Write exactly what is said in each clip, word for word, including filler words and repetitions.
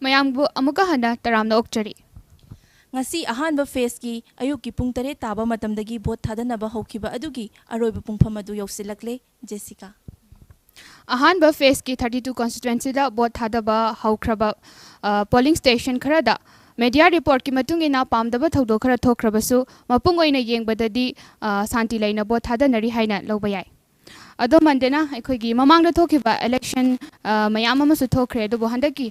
ꯃꯌꯥꯝꯕꯨ ꯑꯃꯨꯛꯀ ꯍꯟꯅ ꯇꯔꯥꯝꯅ ꯑꯣꯛꯆꯔꯤ꯫ ꯉꯁꯤ ꯑꯍꯥꯟꯕ ꯐꯦꯖꯀꯤ ꯑꯌꯨꯛꯀꯤ ꯄꯨꯡ ꯇꯔꯦꯠ ꯇꯥꯕ ꯃꯇꯝꯗꯒꯤ ꯚꯣꯠ ꯊꯥꯗꯅꯕ ꯍꯧꯈꯤꯕ ꯑꯗꯨꯒꯤ ꯑꯔꯣꯏꯕ ꯄꯨꯡꯐꯝ ꯑꯗꯨ ꯌꯧꯁꯤꯜꯂꯛꯂꯦ꯫ ꯖꯦꯁꯤꯀꯥ꯫ ꯑꯍꯥꯟꯕ ꯐꯦꯖꯀꯤ ꯊꯥꯔꯇꯤ ꯇꯨ ꯀꯣꯟꯁꯇꯤꯇ꯭ꯋꯦꯟꯁꯤꯗ ꯚꯣꯠ ꯊꯥꯗꯕ ꯍꯧꯈ꯭ꯔꯕ ꯄꯣꯂꯤꯡ ꯁ꯭ꯇꯦꯁꯟ ꯈꯔꯗ ꯃꯦꯗꯤꯌꯥ ꯔꯤꯄꯣꯔꯠꯀꯤ ꯃꯇꯨꯡ ꯏꯟꯅ ꯄꯥꯝꯗꯕ ꯊꯧꯗꯣꯛ ꯈꯔ ꯊꯣꯛꯈ꯭ꯔꯕꯁꯨ ꯃꯄꯨꯡ ꯑꯣꯏꯅ ꯌꯦꯡꯕꯗꯗꯤ ꯁꯥꯟꯇꯤ ꯂꯩꯅ ꯚꯣꯠ ꯊꯥꯗꯅꯔꯤ ꯍꯥꯏꯅ ꯂꯧꯕ ꯌꯥꯏ꯫ ꯑꯗꯣ ꯃꯟꯗꯦꯅ, ꯑꯩꯈꯣꯏꯒꯤ ꯃꯃꯥꯡꯗ ꯊꯣꯛꯈꯤꯕ ꯏꯂꯦꯛꯁꯟ ꯃꯌꯥꯝ ꯑꯃꯁꯨ ꯊꯣꯛꯈ꯭ꯔꯦ, ꯑꯗꯨꯕꯨ ꯍꯟꯗꯛꯀꯤ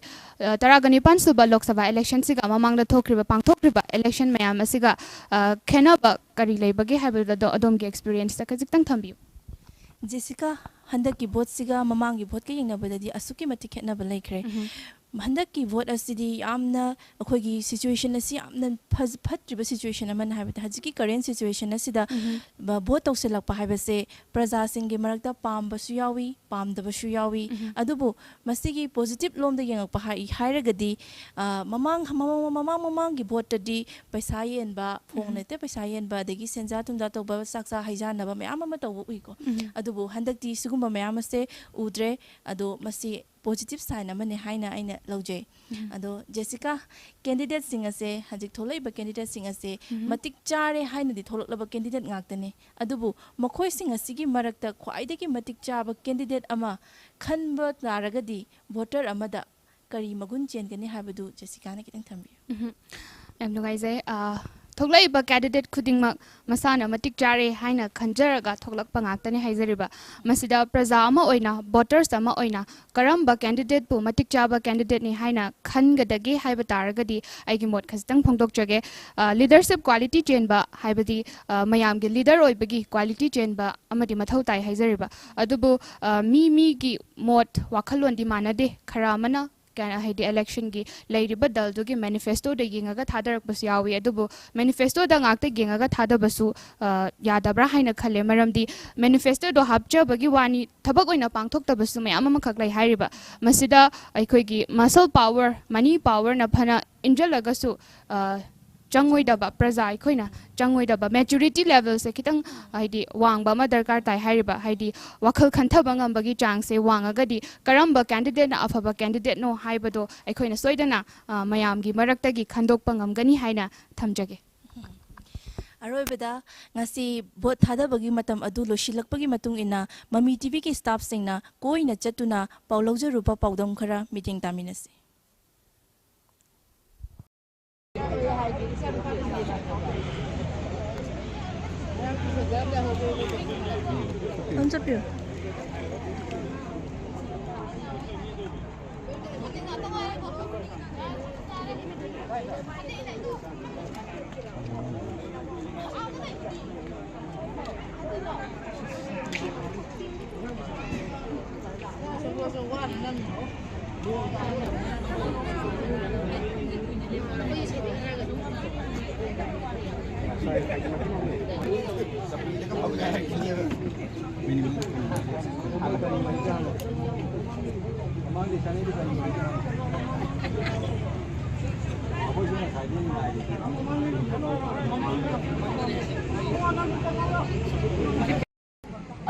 ꯇꯔꯥꯒ ꯅꯤꯄꯥꯟ ꯁꯨꯕ ꯂꯣꯛ ꯁꯚꯥ ꯏꯂꯦꯛꯁꯟꯁꯤꯒ ꯃꯃꯥꯡꯗ ꯊꯣꯛꯈ꯭ꯔꯤꯕ ꯄꯥꯡꯊꯣꯛꯈ꯭ꯔꯤꯕ ꯏꯂꯦꯛꯁꯟ ꯃꯌꯥꯝ ꯑꯁꯤꯒ ꯈꯦꯠꯅꯕ ꯀꯔꯤ ꯂꯩꯕꯒꯦ ꯍꯥꯏꯕꯗꯨ ꯑꯗꯣꯝꯒꯤ ꯑꯦꯛꯁꯄꯤꯔꯤꯌꯦꯟꯁꯇ ꯈꯖꯤꯛꯇꯪ ꯊꯝꯕꯤꯌꯨ꯫ ꯖꯦꯁꯤꯀꯥ, ꯍꯟꯗꯛꯀꯤ ꯚꯣꯠꯁꯤꯒ ꯃꯃꯥꯡꯒꯤ ꯚꯣꯠꯀ ꯌꯦꯡꯅꯕꯗꯗꯤ ꯑꯁꯨꯛꯀꯤ ꯃꯇꯤꯛ ꯈꯦꯠꯅꯕ ꯂꯩꯈ꯭ꯔꯦ꯫ ꯍꯟꯗꯛꯀꯤ ꯚꯣꯠ ꯑꯁꯤꯗꯤ ꯌꯥꯝꯅ ꯑꯩꯈꯣꯏꯒꯤ ꯁꯤꯆꯨꯋꯦꯁꯟ ꯑꯁꯤ ꯌꯥꯝꯅ ꯐꯠꯇ꯭ꯔꯤꯕ ꯁꯤꯆꯨꯋꯦꯁꯟ ꯑꯃꯅ ꯍꯥꯏꯕꯗ ꯍꯧꯖꯤꯛꯀꯤ ꯀꯔꯦꯟ ꯁꯤꯆꯨꯋꯦꯁꯟ ꯑꯁꯤꯗ ꯚꯣꯠ ꯇꯧꯁꯤꯜꯂꯛꯄ ꯍꯥꯏꯕꯁꯦ ꯄ꯭ꯔꯖꯥꯁꯤꯡꯒꯤ ꯃꯔꯛꯇ ꯄꯥꯝꯕꯁꯨ ꯌꯥꯎꯏ, ꯄꯥꯝꯗꯕꯁꯨ ꯌꯥꯎꯏ꯫ ꯑꯗꯨꯕꯨ ꯃꯁꯤꯒꯤ ꯄꯣꯖꯤꯇꯤꯚ ꯂꯣꯝꯗ ꯌꯦꯡꯉꯛꯄ ꯍꯥꯏꯔꯒꯗꯤ ꯃꯃꯥꯡ ꯃꯃꯥꯡ ꯃꯃꯥꯡꯒꯤ ꯚꯣꯠꯇꯗꯤ ꯄꯩꯁꯥ ꯌꯦꯟꯕ, ꯐꯣꯡ ꯅꯠꯇꯦ ꯄꯩꯁꯥ ꯌꯦꯟꯕ, ꯑꯗꯒꯤ ꯁꯦꯟꯖꯥ ꯊꯨꯝꯖꯥ ꯇꯧꯕ, ꯆꯥꯛꯆꯥ ꯍꯩꯖꯥꯟꯅꯕ ꯃꯌꯥꯝ ꯑꯃ ꯇꯧꯕ ꯎꯏꯀꯣ꯫ ꯑꯗꯨꯕꯨ ꯍꯟꯗꯛꯇꯤ ꯁꯤꯒꯨꯝꯕ ꯃꯌꯥꯝ ꯑꯁꯦ ꯎꯗ꯭ꯔꯦ꯫ ꯑꯗꯣ ꯃꯁꯤ ꯄꯣꯖꯤꯇꯤꯚ ꯁꯥꯏꯟ ꯑꯃꯅꯦ ꯍꯥꯏꯅ ꯑꯩꯅ ꯂꯧꯖꯩ꯫ ꯑꯗꯣ ꯖꯦꯁꯤꯀꯥ, ꯀꯦꯟꯗꯤꯗꯦꯠꯁꯤꯡ ꯑꯁꯦ, ꯍꯧꯖꯤꯛ ꯊꯣꯛꯂꯛꯏꯕ ꯀꯦꯟꯗꯤꯗꯦꯠꯁꯤꯡ ꯑꯁꯦ ꯃꯇꯤꯛ ꯆꯥꯔꯦ ꯍꯥꯏꯅꯗꯤ ꯊꯣꯛꯂꯛꯂꯕ ꯀꯦꯟꯗꯤꯗꯦꯠ ꯉꯥꯛꯇꯅꯤ꯫ ꯑꯗꯨꯕꯨ ꯃꯈꯣꯏꯁꯤꯡ ꯑꯁꯤꯒꯤ ꯃꯔꯛꯇ ꯈ꯭ꯋꯥꯏꯗꯒꯤ ꯃꯇꯤꯛ ꯆꯥꯕ ꯀꯦꯟꯗꯤꯗꯦꯠ ꯑꯃ ꯈꯟꯕ ꯇꯥꯔꯒꯗꯤ ꯚꯣꯇꯔ ꯑꯃꯗ ꯀꯔꯤ ꯃꯒꯨꯟ ꯆꯦꯟꯒꯅꯤ ꯍꯥꯏꯕꯗꯨ ꯖꯦꯁꯤꯀꯥꯅ ꯈꯤꯇꯪ ꯊꯝꯕꯤꯌꯨ꯫ ꯌꯥꯝ ꯅꯨꯡꯉꯥꯏꯖꯩ꯫ ꯊꯣꯛꯂꯛꯏꯕ ꯀꯦꯟꯗꯤꯗꯦꯠ ꯈꯨꯗꯤꯡꯃꯛ ꯃꯁꯥꯅ ꯃꯇꯤꯛ ꯆꯥꯔꯦ ꯍꯥꯏꯅ ꯈꯟꯖꯔꯒ ꯊꯣꯛꯂꯛꯄ ꯉꯥꯛꯇꯅꯤ ꯍꯥꯏꯖꯔꯤꯕ꯫ ꯃꯁꯤꯗ ꯄ꯭ꯔꯖꯥ ꯑꯃ ꯑꯣꯏꯅ, ꯚꯣꯇꯔꯁ ꯑꯃ ꯑꯣꯏꯅ ꯀꯔꯝꯕ ꯀꯦꯟꯗꯤꯗꯦꯠꯄꯨ ꯃꯇꯤꯛ ꯆꯥꯕ ꯀꯦꯟꯗꯤꯗꯦꯠꯅꯤ ꯍꯥꯏꯅ ꯈꯟꯒꯗꯒꯦ ꯍꯥꯏꯕ ꯇꯥꯔꯒꯗꯤ ꯑꯩꯒꯤ ꯃꯣꯠ ꯈꯖꯤꯛꯇꯪ ꯐꯣꯡꯗꯣꯛꯆꯒꯦ꯫ ꯂꯤꯗꯔꯁꯤꯞ ꯀ꯭ꯋꯥꯂꯤꯇꯤ ꯆꯦꯟꯕ ꯍꯥꯏꯕꯗꯤ ꯃꯌꯥꯝꯒꯤ ꯂꯤꯗꯔ ꯑꯣꯏꯕꯒꯤ ꯀ꯭ꯋꯥꯂꯤꯇꯤ ꯆꯦꯟꯕ ꯑꯃꯗꯤ ꯃꯊꯧ ꯇꯥꯏ ꯍꯥꯏꯖꯔꯤꯕ꯫ ꯑꯗꯨꯕꯨ ꯃꯤ ꯃꯤꯒꯤ ꯃꯣꯠ, ꯋꯥꯈꯜꯂꯣꯟꯗꯤ ꯃꯥꯟꯅꯗꯦ꯫ ꯈꯔ ꯑꯃꯅ ꯀ-, ꯍꯥꯏꯗꯤ ꯏꯂꯦꯛꯁꯟꯒꯤ ꯂꯩꯔꯤꯕ ꯗꯜꯗꯨꯒꯤ ꯃꯦꯅꯤꯐꯦꯁꯇꯣꯗ ꯌꯦꯡꯉꯒ ꯊꯥꯗꯔꯛꯄꯁꯨ ꯌꯥꯎꯏ꯫ ꯑꯗꯨꯕꯨ ꯃꯦꯅꯤꯐꯦꯁꯇꯣꯗ ꯉꯥꯛꯇ ꯌꯦꯡꯉꯒ ꯊꯥꯗꯕꯁꯨ ꯌꯥꯗꯕ꯭ꯔꯥ ꯍꯥꯏꯅ ꯈꯜꯂꯦ꯫ ꯃꯔꯝꯗꯤ ꯃꯦꯅꯤꯐꯦꯁꯇꯣꯗꯣ ꯍꯥꯞꯆꯕꯒꯤ ꯋꯥꯅꯤ, ꯊꯕꯛ ꯑꯣꯏꯅ ꯄꯥꯡꯊꯣꯛꯇꯕꯁꯨ ꯃꯌꯥꯝ ꯑꯃꯈꯛ ꯂꯩ ꯍꯥꯏꯔꯤꯕ꯫ ꯃꯁꯤꯗ ꯑꯩꯈꯣꯏꯒꯤ ꯃꯁꯜ ꯄꯥꯋꯔ, ꯃꯅꯤ ꯄꯥꯋꯔꯅ ꯐꯅ ꯏꯟꯖꯜꯂꯒꯁꯨ ꯆꯪꯉꯣꯏꯗꯕ, ꯄ꯭ꯔꯖꯥ ꯑꯩꯈꯣꯏꯅ ꯆꯪꯉꯣꯏꯗꯕ, ꯃꯦꯆꯨꯔꯤꯇꯤ ꯂꯦꯚꯦꯜꯁꯦ ꯈꯤꯇꯪ, ꯍꯥꯏꯗꯤ, ꯋꯥꯡꯕ ꯑꯃ ꯗꯔꯀꯥꯔ ꯇꯥꯏ ꯍꯥꯏꯔꯤꯕ, ꯍꯥꯏꯗꯤ, ꯋꯥꯈꯜ ꯈꯟꯊꯕ ꯉꯝꯕꯒꯤ ꯆꯥꯡꯁꯦ ꯋꯥꯡꯉꯒꯗꯤ ꯀꯔꯝꯕ ꯀꯦꯟꯗꯤꯗꯦꯠꯅ ꯑꯐꯕ ꯀꯦꯟꯗꯤꯗꯦꯠꯅꯣ ꯍꯥꯏꯕꯗꯣ ꯑꯩꯈꯣꯏꯅ ꯁꯣꯏꯗꯅ, ꯑ, ꯃꯌꯥꯝꯒꯤ ꯃꯔꯛꯇꯒꯤ ꯈꯟꯗꯣꯛꯄ ꯉꯝꯒꯅꯤ ꯍꯥꯏꯅ ꯊꯝꯖꯒꯦ꯫ ꯑꯔꯣꯏꯕꯗ, ꯉꯁꯤ ꯚꯣꯠ ꯊꯥꯗꯕꯒꯤ ꯃꯇꯝ ꯑꯗꯨ ꯂꯣꯏꯁꯤꯜꯂꯛꯄꯒꯤ ꯃꯇꯨꯡ ꯏꯟꯅ ꯃꯃꯤ ꯇꯤꯚꯤꯒꯤ ꯁ꯭ꯇꯥꯐꯁꯤꯡꯅ ꯀꯣꯏꯅ ꯆꯠꯇꯨꯅ ꯄꯥꯎ ꯂꯧꯖꯔꯨꯕ ꯄꯥꯎꯗꯝ ꯈꯔ ꯃꯤꯠꯌꯦꯡ ꯇꯥꯃꯤꯟꯅꯁꯤ꯫ ꯑꯗꯨꯝ ꯆꯠꯄꯤꯌꯨ꯫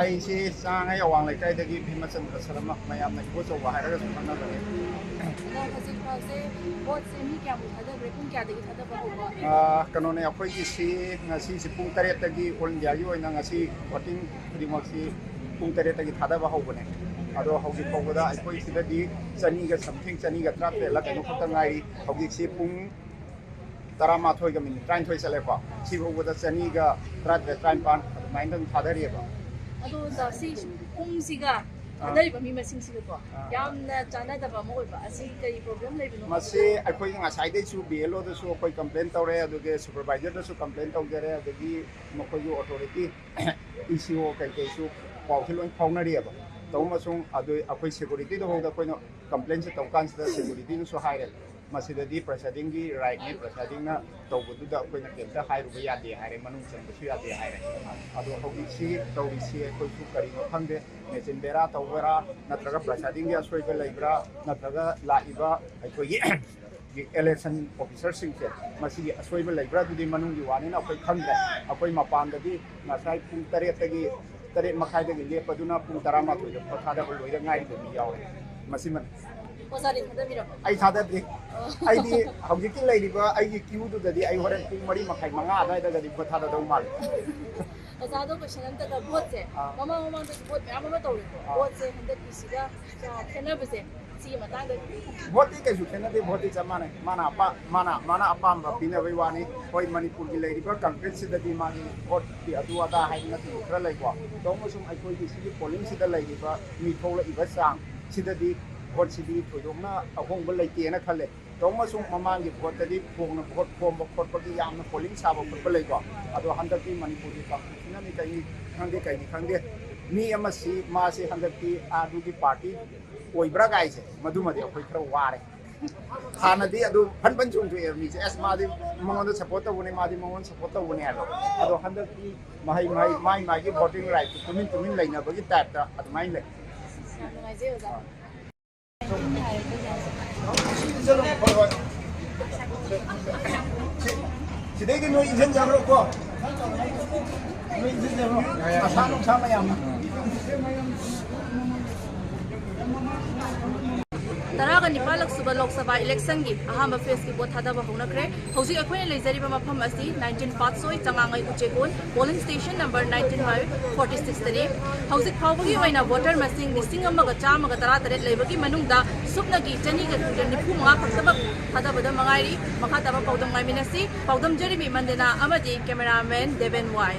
ꯑꯩꯁꯤ ꯆꯥꯡꯉꯩ ꯑꯋꯥꯡ ꯂꯩꯀꯥꯏꯗꯒꯤ ꯚꯤꯃꯆꯟꯗ꯭ꯔ ꯁꯔꯃ, ꯃꯌꯥꯝꯅ ꯏꯕꯣꯆꯧꯕ ꯍꯥꯏꯔꯒꯁꯨ ꯈꯪꯅꯕꯅꯤ꯫ ꯑꯗꯣ ꯍꯧꯖꯤꯛ ꯐꯥꯎꯁꯦ ꯚꯣꯠꯁꯦ ꯃꯤ ꯀꯌꯥꯃꯨꯛ ꯊꯥꯗꯈ꯭ꯔꯦ? ꯄꯨꯡ ꯀꯌꯥꯗꯒꯤ ꯊꯥꯗꯕ ꯍꯧꯕ? ꯑꯥ, ꯀꯩꯅꯣꯅꯦ, ꯑꯩꯈꯣꯏꯒꯤꯁꯤ ꯉꯁꯤꯁꯤ ꯄꯨꯡ ꯇꯔꯦꯠꯇꯒꯤ, ꯑꯣꯜ ꯏꯟꯗꯤꯌꯥꯒꯤ ꯑꯣꯏꯅ ꯉꯁꯤ ꯚꯣꯇꯤꯡ ꯈꯨꯗꯤꯡꯃꯛꯁꯤ ꯄꯨꯡ ꯇꯔꯦꯠꯇꯒꯤ ꯊꯥꯗꯕ ꯍꯧꯕꯅꯦ꯫ ꯑꯗꯣ ꯍꯧꯖꯤꯛ ꯐꯥꯎꯕꯗ ꯑꯩꯈꯣꯏ ꯁꯤꯗꯗꯤ ꯆꯅꯤꯒ something, ꯆꯅꯤꯒ ꯇꯔꯥꯇꯔꯦꯠꯂ ꯀꯩꯅꯣ ꯈꯛꯇ ꯉꯥꯏꯔꯤ꯫ ꯍꯧꯖꯤꯛꯁꯤ ꯄꯨꯡ ꯇꯔꯥꯃꯥꯊꯣꯏꯒ ꯃꯤꯅꯤꯠ ꯇꯔꯥꯅꯤꯊꯣꯏ ꯆꯠꯂꯦꯀꯣ꯫ ꯁꯤ ꯐꯥꯎꯕꯗ ꯆꯅꯤꯒ ꯇꯔꯥꯇꯔꯦꯠ, ꯇꯔꯥꯅꯤꯄꯥꯟ ꯑꯗꯨꯃꯥꯏꯅ ꯑꯗꯨꯝ ꯊꯥꯗꯔꯤꯑꯕ꯫ ꯑꯗꯣ ꯑꯣꯖꯥ, ꯁꯤ ꯄꯨꯡꯁꯤꯒ ꯊꯥꯗꯔꯤꯕ ꯃꯤ ꯃꯁꯤꯡꯁꯤꯒꯀꯣ, ꯑꯥ, ꯌꯥꯝꯅ ꯆꯥꯟꯅꯗꯕ ꯑꯃ ꯑꯣꯏꯕ꯫ ꯑꯁꯤ ꯀꯔꯤ ꯄ꯭ꯔꯣꯕ꯭ꯂꯦꯝ ꯂꯩꯕꯅꯣ? ꯃꯁꯤ ꯑꯩꯈꯣꯏ ꯉꯁꯥꯏꯗꯩꯁꯨ ꯕꯤ ꯑꯦꯜ ꯑꯣꯗꯁꯨ ꯑꯩꯈꯣꯏ ꯀꯝꯄ꯭ꯂꯦꯟ ꯇꯧꯔꯦ, ꯑꯗꯨꯒ ꯁꯨꯄꯔꯚꯥꯏꯖꯔꯗꯁꯨ ꯀꯝꯄ꯭ꯂꯦꯟ ꯇꯧꯖꯔꯦ, ꯑꯗꯒꯤ ꯃꯈꯣꯏꯒꯤ ꯑꯣꯊꯣꯔꯤꯇꯤ ꯏ ꯁꯤ ꯑꯣ ꯀꯩꯀꯩꯁꯨ ꯄꯥꯎꯁꯤ ꯂꯣꯏ ꯐꯥꯎꯅꯔꯤꯑꯕ꯫ ꯇꯧꯕ ꯑꯃꯁꯨꯡ ꯑꯗꯨ ꯑꯩꯈꯣꯏ ꯁꯦꯀꯨꯔꯤꯇꯤꯗ ꯐꯥꯎꯗ ꯑꯩꯈꯣꯏꯅ ꯀꯝꯄ꯭ꯂꯦꯟꯁꯦ ꯇꯧ ꯀꯥꯟꯁꯤꯗ ꯁꯦꯀꯨꯔꯤꯇꯤꯗꯁꯨ ꯍꯥꯏꯔꯦ, ꯃꯁꯤꯗꯗꯤ ꯄ꯭ꯔꯁꯥꯗꯤꯡꯒꯤ ꯔꯥꯏꯠꯅꯤ, ꯄ꯭ꯔꯁꯥꯗꯤꯡꯅ ꯇꯧꯕꯗꯨꯗ ꯑꯩꯈꯣꯏꯅ ꯀꯩꯝꯇ ꯍꯥꯏꯔꯨꯕ ꯌꯥꯗꯦ ꯍꯥꯏꯔꯦ, ꯃꯅꯨꯡ ꯆꯪꯕꯁꯨ ꯌꯥꯗꯦ ꯍꯥꯏꯔꯦ꯫ ꯑꯗꯣ ꯍꯧꯖꯤꯛꯁꯤ ꯇꯧꯔꯤꯁꯤ ꯑꯩꯈꯣꯏꯁꯨ ꯀꯔꯤꯅꯣ ꯈꯪꯗꯦ, ꯃꯦꯆꯤꯟ ꯕꯦꯔꯥ ꯇꯧꯕꯔꯥ, ꯅꯠꯇ꯭ꯔꯒ ꯄ꯭ꯔꯁꯥꯗꯤꯡꯒꯤ ꯑꯁꯣꯏꯕ ꯂꯩꯕ꯭ꯔꯥ, ꯅꯠꯇ꯭ꯔꯒ ꯂꯥꯛꯏꯕ ꯑꯩꯈꯣꯏꯒꯤ ꯏꯂꯦꯛꯁꯟ ꯑꯣꯐꯤꯁꯔꯁꯤꯡꯁꯦ ꯃꯁꯤꯒꯤ ꯑꯁꯣꯏꯕ ꯂꯩꯕ꯭ꯔꯥ, ꯑꯗꯨꯗꯤ ꯃꯅꯨꯡꯒꯤ ꯋꯥꯅꯤꯅ ꯑꯩꯈꯣꯏ ꯈꯪꯗ꯭ꯔꯦ꯫ ꯑꯩꯈꯣꯏ ꯃꯄꯥꯟꯗꯗꯤ ꯉꯁꯥꯏ ꯄꯨꯡ ꯇꯔꯦꯠꯇꯒꯤ, ꯇꯔꯦꯠ ꯃꯈꯥꯏꯗꯒꯤ ꯂꯦꯞꯄꯗꯨꯅ ꯄꯨꯡ ꯇꯔꯥꯃꯥꯊꯣꯏꯗ ꯄꯣꯠ ꯊꯥꯗꯕ ꯂꯣꯏꯗ ꯉꯥꯏꯔꯤꯕ ꯃꯤ ꯌꯥꯎꯔꯦ꯫ ꯃꯁꯤꯃ ꯑꯣꯖꯥꯗꯤ ꯊꯥꯗꯕꯤꯔꯕꯣ? ꯑꯩ ꯊꯥꯗꯗ꯭ꯔꯤ꯫ ꯑꯣ꯫ ꯑꯩꯗꯤ ꯍꯧꯖꯤꯛꯀꯤ ꯂꯩꯔꯤꯕ ꯑꯩꯒꯤ ꯀ꯭ꯌꯨꯗꯨꯗꯗꯤ ꯑꯩ ꯍꯣꯔꯦꯟ ꯄꯨꯡ ꯃꯔꯤ ꯃꯈꯥꯏ, ꯃꯉꯥ ꯑꯗꯨꯋꯥꯏꯗꯒꯗꯤ ꯄꯣꯠ ꯊꯥꯗꯗꯧ ꯃꯥꯜꯂꯦ꯫ ꯑꯣꯖꯥꯗꯣ ꯀꯣꯏꯁꯟ ꯑꯝꯇꯒ, ꯚꯣꯠꯁꯦ ꯑꯥ꯫ ꯃꯃꯥꯡ ꯃꯃꯥꯡꯗꯁꯨ ꯚꯣꯠ ꯃꯌꯥꯝ ꯑꯃ ꯇꯧꯔꯦꯀꯣ꯫ ꯑꯥ꯫ ꯚꯣꯠꯁꯦ ꯍꯟꯗꯛꯀꯤꯁꯤꯒ ꯀꯌꯥ ꯈꯦꯠꯅꯕꯁꯦ, ꯁꯤꯒꯤ ꯃꯇꯥꯡꯗ? ꯚꯣꯠꯇꯤ ꯀꯩꯁꯨ ꯈꯦꯠꯅꯗꯦ, ꯚꯣꯠꯇꯤ ꯆꯞ ꯃꯥꯟꯅꯩ꯫ ꯃꯥꯅ ꯑꯄꯥ-, ꯃꯥꯅ, ꯃꯥꯅ ꯑꯄꯥꯝꯕ ꯄꯤꯅꯕꯩ ꯋꯥꯅꯤ꯫ ꯍꯣꯏ, ꯃꯅꯤꯄꯨꯔꯒꯤ ꯂꯩꯔꯤꯕ ꯀꯪꯒ꯭ꯔꯦꯁꯁꯤꯗꯗꯤ ꯃꯥꯒꯤ ꯚꯣꯠꯀꯤ ꯑꯗꯨ ꯑꯗꯥ ꯍꯥꯏꯗꯅ ꯈꯔ ꯂꯩꯀꯣ꯫ ꯇꯧꯕꯁꯨ ꯑꯩꯈꯣꯏꯒꯤ ꯁꯤꯒꯤ ꯄꯣꯂꯤꯡꯁꯤꯗ ꯂꯩꯔꯤꯕ ꯃꯤ ꯊꯣꯛꯂꯛꯏꯕ ꯆꯥꯡ ꯁꯤꯗꯗꯤ ꯚꯣꯠꯁꯤꯗꯤ ꯊꯣꯏꯗꯣꯛꯅ ꯑꯍꯣꯡꯕ ꯂꯩꯇꯦꯅ ꯈꯜꯂꯦ꯫ ꯇꯧꯕꯁꯨ ꯃꯃꯥꯡꯒꯤ ꯚꯣꯠꯇꯗꯤ ꯊꯣꯡꯅ ꯚꯣꯠ ꯈꯣꯝꯕ ꯈꯣꯠꯄꯒꯤ ꯌꯥꯝꯅ ꯄꯣꯂꯤꯡ ꯁꯥꯕ ꯈꯣꯠꯄ ꯂꯩꯀꯣ꯫ ꯑꯗꯣ ꯍꯟꯗꯛꯇꯤ ꯃꯅꯤꯄꯨꯔꯒꯤ ꯀꯪꯒ꯭ꯔꯦꯁꯁꯤꯅꯅꯤ ꯀꯩꯅꯤ ꯈꯪꯗꯦ, ꯀꯩꯅꯤ ꯈꯪꯗꯦ, ꯃꯤ ꯑꯃꯁꯤ ꯃꯥꯁꯤ ꯍꯟꯗꯛꯇꯤ ꯑꯗꯨꯒꯤ ꯄꯥꯔꯇꯤ ꯑꯣꯏꯕ꯭ꯔꯥ ꯀꯥꯏꯁꯦ, ꯃꯗꯨꯃꯗꯤ ꯑꯩꯈꯣꯏ ꯈꯔ ꯋꯥꯔꯦ꯫ ꯍꯥꯟꯅꯗꯤ ꯑꯗꯨ ꯐꯟ ꯐꯟ ꯆꯣꯡꯊꯣꯛꯑꯦꯕ ꯃꯤꯁꯦ, "ꯑꯁ, ꯃꯥꯗꯤ ꯃꯉꯣꯟꯗ ꯁꯞꯄꯣꯔꯠ ꯇꯧꯕꯅꯦ, ꯃꯥꯗꯤ ꯃꯉꯣꯟꯗ ꯁꯞꯄꯣꯔꯠ ꯇꯧꯕꯅꯦ" ꯍꯥꯏꯕ꯫ ꯑꯗꯣ ꯍꯟꯗꯛꯇꯤ ꯃꯍꯩ ꯃꯍꯩ, ꯃꯥꯏ ꯃꯥꯒꯤ ꯚꯣꯇꯤꯡ ꯔꯥꯏꯠꯇꯨ ꯇꯨꯃꯤꯟ ꯇꯨꯃꯤꯟ ꯂꯩꯅꯕꯒꯤ ꯇꯥꯏꯞꯇ ꯑꯗꯨꯃꯥꯏꯅ ꯂꯩ꯫ ꯌꯥꯝ ꯅꯨꯡꯉꯥꯏꯖꯩ ꯑꯣꯖꯥ꯫ ꯁꯤꯗꯩꯗꯤ ꯅꯣꯏ ꯏꯟꯖꯟꯖꯈ꯭ꯔꯣꯀꯣ꯫ ꯅꯣꯏ ꯏꯟꯖꯟꯖꯈ꯭ꯔꯣ꯫ ꯑꯁꯥ ꯅꯨꯡꯁꯥ ꯃꯌꯥꯝ꯫ ꯇꯔꯥꯒ ꯅꯤꯄꯥꯜꯂꯛ ꯁꯨꯕ ꯂꯣꯛ ꯁꯚꯥ ꯏꯂꯦꯛꯁꯟꯒꯤ ꯑꯍꯥꯟꯕ ꯐꯦꯁꯀꯤ ꯚꯣꯠ ꯊꯥꯗꯕ ꯍꯧꯅꯈ꯭ꯔꯦ꯫ ꯍꯧꯖꯤꯛ ꯑꯩꯈꯣꯏꯅ ꯂꯩꯖꯔꯤꯕ ꯃꯐꯝ ꯑꯁꯤ nineteen Patsoi ꯆꯉꯥꯡꯉꯩ ꯎꯆꯦꯛꯀꯣꯟ polling station number nineteen by forty six ꯇꯅꯤ꯫ ꯍꯧꯖꯤꯛ ꯐꯥꯎꯕꯒꯤ ꯑꯣꯏꯅ ꯚꯣꯇꯔ ꯃꯁꯤꯡ ꯂꯤꯁꯤꯡ ꯑꯃꯒ ꯆꯥꯝꯃꯒ ꯇꯔꯥꯇꯔꯦꯠ ꯂꯩꯕꯒꯤ ꯃꯅꯨꯡꯗ ꯁꯨꯞꯅꯒꯤ ꯆꯅꯤꯒ ꯅꯤꯐꯨ ꯃꯉꯥ ꯈꯛꯇꯃꯛ ꯊꯥꯗꯕꯗ ꯃꯉꯥꯏꯔꯤ꯫ ꯃꯈꯥ ꯇꯥꯕ ꯄꯥꯎꯗꯝ ꯉꯥꯏꯃꯤꯟꯅꯁꯤ꯫ ꯄꯥꯎꯗꯝꯖꯔꯤꯕꯤ ꯃꯟꯗꯦꯅꯥ ꯑꯃꯗꯤ ꯀꯦꯃꯦꯔꯥꯃꯦꯟ ꯗꯦꯕꯦꯟ ꯋꯥꯏ꯫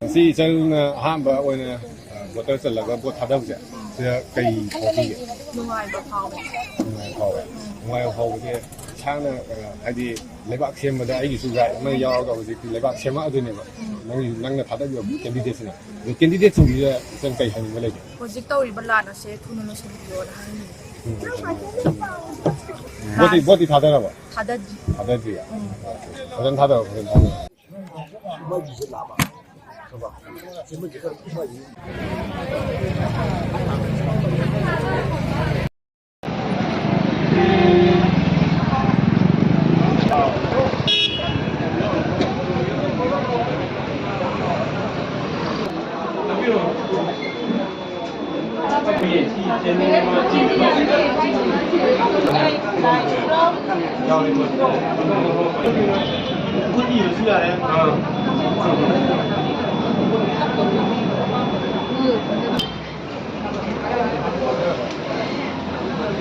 ꯉꯁꯤ ꯏꯆꯜꯅ ꯑꯍꯥꯟꯕ ꯑꯣꯏꯅ, ꯑ, ꯚꯣꯇꯔ ꯆꯜꯂꯒ ꯚꯣꯠ ꯊꯥꯗꯕꯁꯦ, ꯁꯤꯗ ꯀꯔꯤ ꯐꯥꯎꯕꯤꯒꯦ? ꯅꯨꯡꯉꯥꯏꯕ ꯐꯥꯎꯋꯦ꯫ ꯅꯨꯡꯉꯥꯏꯕ ꯐꯥꯎꯋꯦ꯫ ꯅꯨꯡꯉꯥꯏꯕ ꯐꯥꯎꯕꯁꯦ ꯏꯁꯥꯅ, ꯑ, ꯍꯥꯏꯗꯤ ꯂꯩꯕꯥꯛ ꯁꯦꯝꯕꯗ ꯑꯩꯒꯤꯁꯨ right ꯑꯃ ꯌꯥꯎꯔꯒ ꯍꯧꯖꯤꯛꯇꯤ ꯂꯩꯕꯥꯛ ꯁꯦꯝꯃꯛꯑꯗꯣꯏꯅꯦꯕ꯫ ꯅꯪꯒꯤ, ꯅꯪꯅ ꯊꯥꯗꯈꯤꯕ candidateꯁꯤꯅ꯫ ꯑꯗꯣ candidateꯁꯤꯡꯁꯤꯗ ꯏꯆꯟ ꯀꯔꯤ ꯍꯥꯏꯅꯤꯡꯕ ꯂꯩꯒꯦ? ꯍꯧꯖꯤꯛ ꯇꯧꯔꯤꯕ ꯂꯥꯟ ꯑꯁꯦ ꯊꯨꯅ ꯂꯣꯏꯁꯤꯟꯕꯤꯌꯣꯅ ꯍꯥꯏꯅꯤꯡꯉꯤ꯫ ꯚꯣꯠꯇꯤ, ꯚꯣꯠꯇꯤ ꯊꯥꯗꯔꯕ? ꯊꯥꯗꯗ꯭ꯔꯤ꯫ ꯊꯥꯗꯗ꯭ꯔꯤꯌꯦ? ꯎꯝ꯫ ꯐꯖꯅ ꯊꯥꯗꯔꯣ, ꯐꯖꯅ ꯊꯥꯗꯔꯣ꯫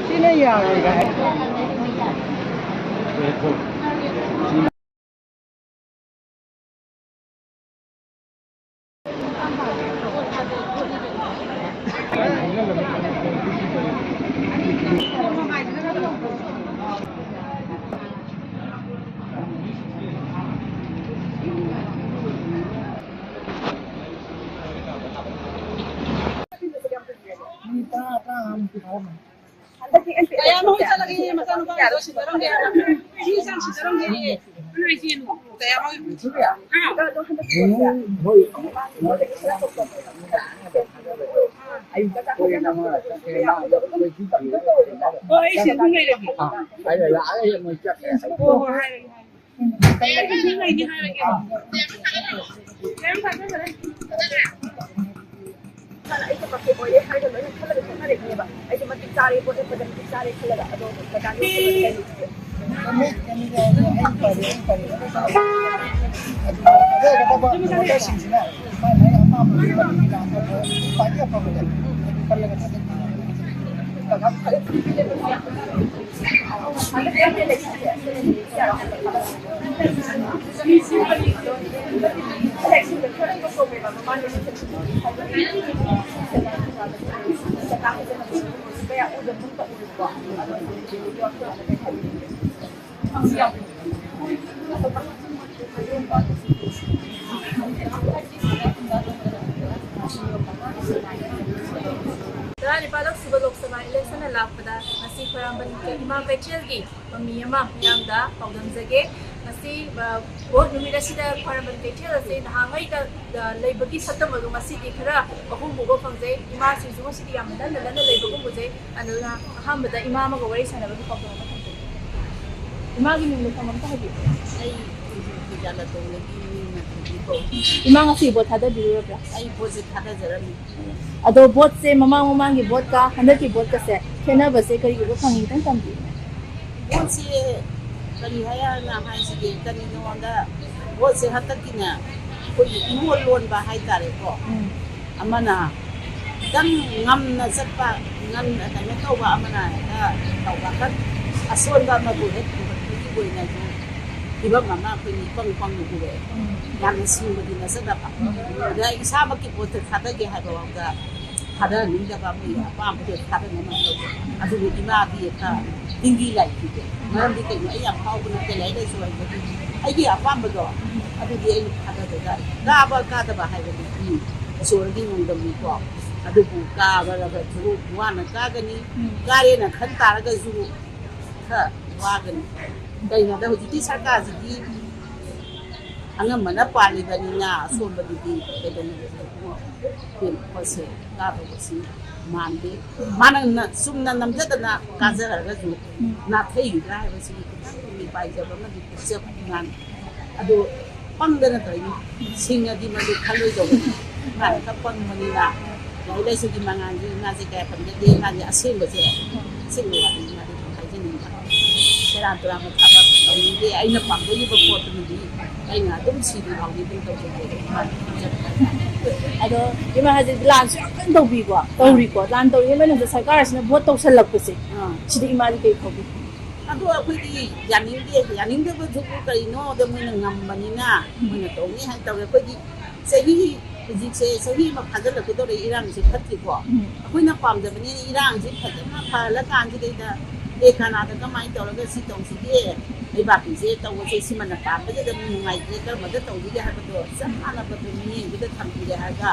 ꯁꯤꯅ ꯌꯥꯔꯣꯏ ꯀꯥꯏ꯫ ꯀꯌꯥꯝ ꯍꯣꯏ ꯆꯠꯂꯒꯦ ꯃꯆꯥꯅꯨꯄꯥꯗꯣ ꯁꯤꯟꯅꯔꯝꯒꯦ ꯍꯥꯏꯕ? ꯁꯤ ꯆꯥꯡ ꯁꯤꯟꯅꯔꯝꯒꯦ ꯍꯥꯏꯌꯦ꯫ ꯀꯌꯥꯝ ꯍꯣꯏ? ꯍꯥ? ꯍꯣꯏ, ꯑꯩ ꯁꯤꯟꯕ ꯂꯩꯔꯒꯦ꯫ ꯍꯣꯏ, ꯍꯣꯏ, ꯍꯥꯏꯔꯒꯦ, ꯍꯥꯏꯔꯒꯦ꯫ ꯇꯔꯥꯅꯤꯄꯥꯜꯂꯛ ꯁꯨꯕ ꯂꯣꯛ ꯁꯚꯥ ꯏꯂꯦꯛꯁꯟ ꯂꯥꯛꯄꯗ ꯉꯁꯤ ꯈ꯭ꯋꯥꯏꯔꯝꯕꯟ ꯏꯃꯥ ꯀꯩꯊꯦꯜꯒꯤ ꯃꯃꯤ ꯑꯃ ꯃꯌꯥꯝꯗ ꯄꯥꯎꯗꯝꯖꯒꯦ꯫ ꯉꯁꯤ, ꯑ, ꯚꯣꯠ ꯅꯨꯃꯤꯠ ꯑꯁꯤꯗ ꯈ꯭ꯋꯥꯏꯔꯝꯕꯟ ꯀꯩꯊꯦꯜ ꯑꯁꯦ ꯅꯍꯥꯟꯉꯩꯒ, ꯑ, ꯂꯩꯕꯒꯤ ꯁꯛꯇꯝ ꯑꯗꯨ ꯉꯁꯤꯗꯤ ꯈꯔ ꯑꯍꯣꯡꯕ ꯎꯕ ꯐꯪꯖꯩ꯫ ꯏꯃꯥꯁꯤꯡꯁꯨ ꯉꯁꯤꯗꯤ ꯌꯥꯝꯅ ꯂꯟꯅ ꯂꯟꯅ ꯂꯩꯕꯒꯨꯝ ꯎꯖꯩ꯫ ꯑꯗꯨꯅ ꯑꯍꯥꯟꯕꯗ ꯏꯃꯥ ꯑꯃꯒ ꯋꯥꯔꯤ ꯁꯥꯟꯅꯕꯒꯤ ꯄꯥꯎꯗꯝ ꯑꯃ ꯊꯝꯖꯒꯦ꯫ ꯏꯃꯥꯒꯤ ꯃꯤꯡꯗꯣ ꯈꯪꯕ ꯑꯝꯇ ꯍꯥꯏꯕꯤꯌꯨ꯫ ꯑꯩ ꯐꯤꯖꯥ ꯂꯇꯣꯡꯗꯒꯤ ꯃꯤꯡ ꯃꯊꯣꯏꯕꯤ ꯀꯧꯏ꯫ ꯏꯃꯥ ꯉꯁꯤ ꯚꯣꯠ ꯊꯥꯗꯕꯤꯔꯨꯔꯕ꯭ꯔꯥ? ꯑꯩ ꯚꯣꯠꯁꯦ ꯊꯥꯗꯖꯔꯝꯃꯤ꯫ ꯑꯗꯣ ꯚꯣꯠꯁꯦ ꯃꯃꯥꯡ ꯃꯃꯥꯡꯒꯤ ꯚꯣꯠꯀ ꯍꯟꯗꯛꯀꯤ ꯚꯣꯠꯀꯁꯦ ꯈꯦꯠꯅꯕꯁꯦ ꯀꯔꯤ ꯎꯕ ꯐꯪꯉꯤ? ꯈꯤꯇꯪ ꯇꯝꯕꯤꯌꯨꯅꯦ꯫ ꯚꯣꯠꯁꯦ ꯀꯔꯤ ꯍꯥꯏꯅ ꯍꯥꯏꯁꯤꯒꯦ? ꯀꯔꯤꯅꯣꯗ ꯚꯣꯠꯁꯦ ꯍꯟꯗꯛꯀꯤꯅꯦ ꯑꯩꯈꯣꯏꯒꯤ ꯏꯔꯣꯟ ꯂꯣꯟꯕ ꯍꯥꯏꯇꯥꯔꯦꯀꯣ꯫ ꯎꯝ꯫ ꯑꯃꯅ ꯈꯤꯇꯪ ꯉꯝꯅ ꯆꯠꯄ, ꯉꯝꯅ ꯀꯩꯅꯣ ꯇꯧꯕ, ꯑꯃꯅ ꯍꯦꯛꯇ ꯇꯧꯕ, ꯈꯔ ꯑꯁꯣꯟꯕ ꯑꯃꯕꯨ ꯍꯦꯛ ꯄꯨꯈꯠꯄꯒꯤ ꯑꯣꯏꯅꯁꯨ ꯐꯤꯕꯝ ꯑꯃ ꯑꯩꯈꯣꯏ ꯃꯤꯄꯪ ꯄꯪꯅ ꯎꯔꯛꯑꯦ꯫ ꯎꯝ꯫ ꯌꯥꯝꯅ ꯁꯤꯡꯕꯗꯤ ꯅꯠꯆꯗꯕ꯫ ꯎꯝ꯫ ꯑꯗ ꯏꯁꯥꯃꯛꯀꯤ ꯚꯣꯠꯇ ꯊꯥꯗꯒꯦ ꯍꯥꯏꯕ ꯐꯥꯎꯗ ꯊꯥꯗꯍꯟꯅꯤꯡꯗꯕ, ꯃꯣꯏꯒꯤ ꯑꯄꯥꯝꯕꯗꯣ ꯊꯥꯗꯅꯕ ꯇꯧꯕ꯫ ꯑꯗꯨꯕꯨ ꯏꯃꯥꯗꯤ ꯍꯦꯛꯇ ꯇꯤꯡꯒꯤ ꯂꯥꯏ ꯄꯤꯗꯦ꯫ ꯃꯔꯝꯗꯤ ꯀꯩꯅꯣ? ꯑꯩ ꯌꯥꯝ ꯐꯥꯎꯕ ꯅꯠꯇꯦ, ꯂꯥꯏꯔꯤꯛ ꯂꯥꯏꯁꯨ ꯍꯩꯕꯒꯤ ꯑꯩꯒꯤ ꯑꯄꯥꯝꯕꯗꯣ ꯑꯗꯨꯗꯤ ꯑꯩꯅ ꯊꯥꯗꯖꯗꯥꯏ꯫ ꯀꯥꯕ ꯀꯥꯗꯕ ꯍꯥꯏꯕꯗꯨꯗꯤ ꯏꯁꯣꯔꯒꯤ ꯅꯣꯡꯗꯝꯅꯤꯀꯣ꯫ ꯑꯗꯨꯕꯨ ꯀꯥꯕꯗꯁꯨ ꯋꯥꯅ ꯀꯥꯒꯅꯤ, ꯎꯝ꯫ ꯀꯥꯔꯦꯅ ꯈꯟ ꯇꯥꯔꯒꯁꯨ ꯈꯔ ꯋꯥꯒꯅꯤ꯫ ꯀꯩꯅꯣꯗ ꯍꯧꯖꯤꯛꯀꯤ ꯁꯔꯀꯥꯔꯁꯤꯗꯤ ꯑꯉꯝꯕꯅ ꯄꯥꯜꯂꯤꯕꯅꯤꯅ ꯑꯁꯣꯟꯕꯗꯨꯗꯤ ꯀꯩꯗꯧꯅꯗꯕꯅꯣ? ꯑꯩꯈꯣꯏ ꯃꯈꯣꯏꯁꯦ ꯀꯥꯗꯧꯕꯁꯤ ꯃꯥꯟꯗꯦ꯫ ꯃꯥꯅ ꯅ-, ꯆꯨꯝꯅ ꯅꯝꯖꯗꯅ ꯀꯥꯖꯔꯒꯁꯨ ꯅꯥꯊꯩꯒꯗ꯭ꯔꯥ ꯍꯥꯏꯕꯁꯤꯒꯤ ꯈꯤꯇꯪ ꯃꯤꯄꯥꯏꯖꯕ ꯑꯃꯗꯤ ꯄꯣꯛꯆꯕ ꯑꯉꯥꯡ꯫ ꯑꯗꯨ ꯄꯪꯗꯅ ꯇꯧꯔꯤꯅꯤ꯫ ꯁꯤꯡꯉꯗꯤ ꯃꯗꯨ ꯈꯜꯂꯣꯏꯗꯧꯕꯅꯤ꯫ ꯃꯥꯅ ꯈꯔ ꯄꯪꯕꯅꯤꯅ ꯂꯥꯏꯔꯤꯛ ꯂꯥꯏꯁꯨꯒꯤ ꯃꯉꯥꯜꯁꯦ ꯃꯥꯁꯦ ꯀꯌꯥ ꯄꯟꯖꯗꯦ꯫ ꯃꯥꯁꯦ ꯑꯁꯦꯡꯕꯁꯦ, ꯑꯁꯦꯡꯕ ꯋꯥꯅꯤ꯫ ꯃꯥꯗꯤ ꯑꯗꯨꯝ ꯍꯥꯏꯖꯅꯤꯡꯕ꯫ ꯁꯦꯔꯥꯟ ꯇꯨꯔꯥꯟꯕ ꯊꯕꯛ ꯇꯧꯅꯤꯡꯗꯦ꯫ ꯑꯩꯅ ꯄꯥꯝꯖꯈꯤꯕ ꯄꯣꯠꯇꯨꯃꯗꯤ ꯑꯩꯅ ꯑꯗꯨꯝ ꯁꯤꯗ꯭ꯔꯤ ꯐꯥꯎꯗꯤ ꯑꯗꯨꯝ ꯇꯧꯖꯒꯦ꯫ ꯃꯥꯅ ꯈꯟꯖꯕ ꯍꯥꯏꯇꯥꯔꯦ꯫ ꯑꯗꯣ ꯏꯃꯥ ꯍꯧꯖꯤꯛ ꯂꯥꯟꯁꯨ ꯌꯥꯝ ꯀꯟꯅ ꯇꯧꯕꯤꯀꯣ, ꯇꯧꯔꯤꯀꯣ꯫ ꯂꯥꯟ ꯇꯧꯔꯤꯉꯩ ꯃꯅꯨꯡꯗ ꯁꯔꯀꯥꯔꯁꯤꯅ ꯚꯣꯠ ꯇꯧꯁꯜꯂꯛꯄꯁꯦ, ꯑꯥ꯫ ꯁꯤꯗ ꯏꯃꯥꯗꯤ ꯀꯩ ꯐꯥꯎꯕꯤ? ꯑꯗꯣ ꯑꯩꯈꯣꯏꯗꯤ ꯌꯥꯅꯤꯡꯗꯦ꯫ ꯌꯥꯅꯤꯡꯗꯕꯗꯨꯕꯨ ꯀꯔꯤꯅꯣꯗ ꯃꯣꯏꯅ ꯉꯝꯕꯅꯤꯅ ꯃꯣꯏꯅ ꯇꯧꯅꯤ ꯍꯥꯏꯅ ꯇꯧꯔꯦ꯫ ꯑꯩꯈꯣꯏꯗꯤ ꯆꯍꯤ, ꯍꯧꯖꯤꯛꯁꯦ ꯆꯍꯤ ꯑꯃ ꯐꯥꯖꯤꯜꯂꯛꯀꯗꯧꯔꯦ, ꯏꯔꯥꯡꯁꯦ ꯐꯠꯇꯦꯀꯣ꯫ ꯎꯝ꯫ ꯑꯩꯈꯣꯏꯅ ꯄꯥꯝꯖꯕꯅꯤꯅ ꯏꯔꯥꯡꯁꯦ ꯐꯖꯅ ꯐꯍꯜꯂꯀꯥꯟꯁꯤꯗꯩꯗ ꯑꯦ ꯀꯅꯥꯗ ꯀꯃꯥꯏꯅ ꯇꯧꯔꯒ ꯁꯤ ꯇꯧꯁꯤꯒꯦ, ꯂꯩꯕꯥꯛꯀꯤꯁꯦ ꯇꯧꯕꯁꯦ ꯁꯤꯃꯅ ꯄꯥꯝꯕꯗ ꯑꯗꯨꯝ ꯅꯨꯡꯉꯥꯏꯇ꯭ꯔꯦ, ꯀꯔꯝꯕꯗ ꯇꯧꯁꯤꯒꯦ ꯍꯥꯏꯕꯗꯣ ꯆꯞ ꯃꯥꯟꯅꯕꯗꯣ ꯃꯤꯠꯌꯦꯡꯗꯨꯗ ꯊꯝꯕꯤꯔꯦ ꯍꯥꯏꯔꯒ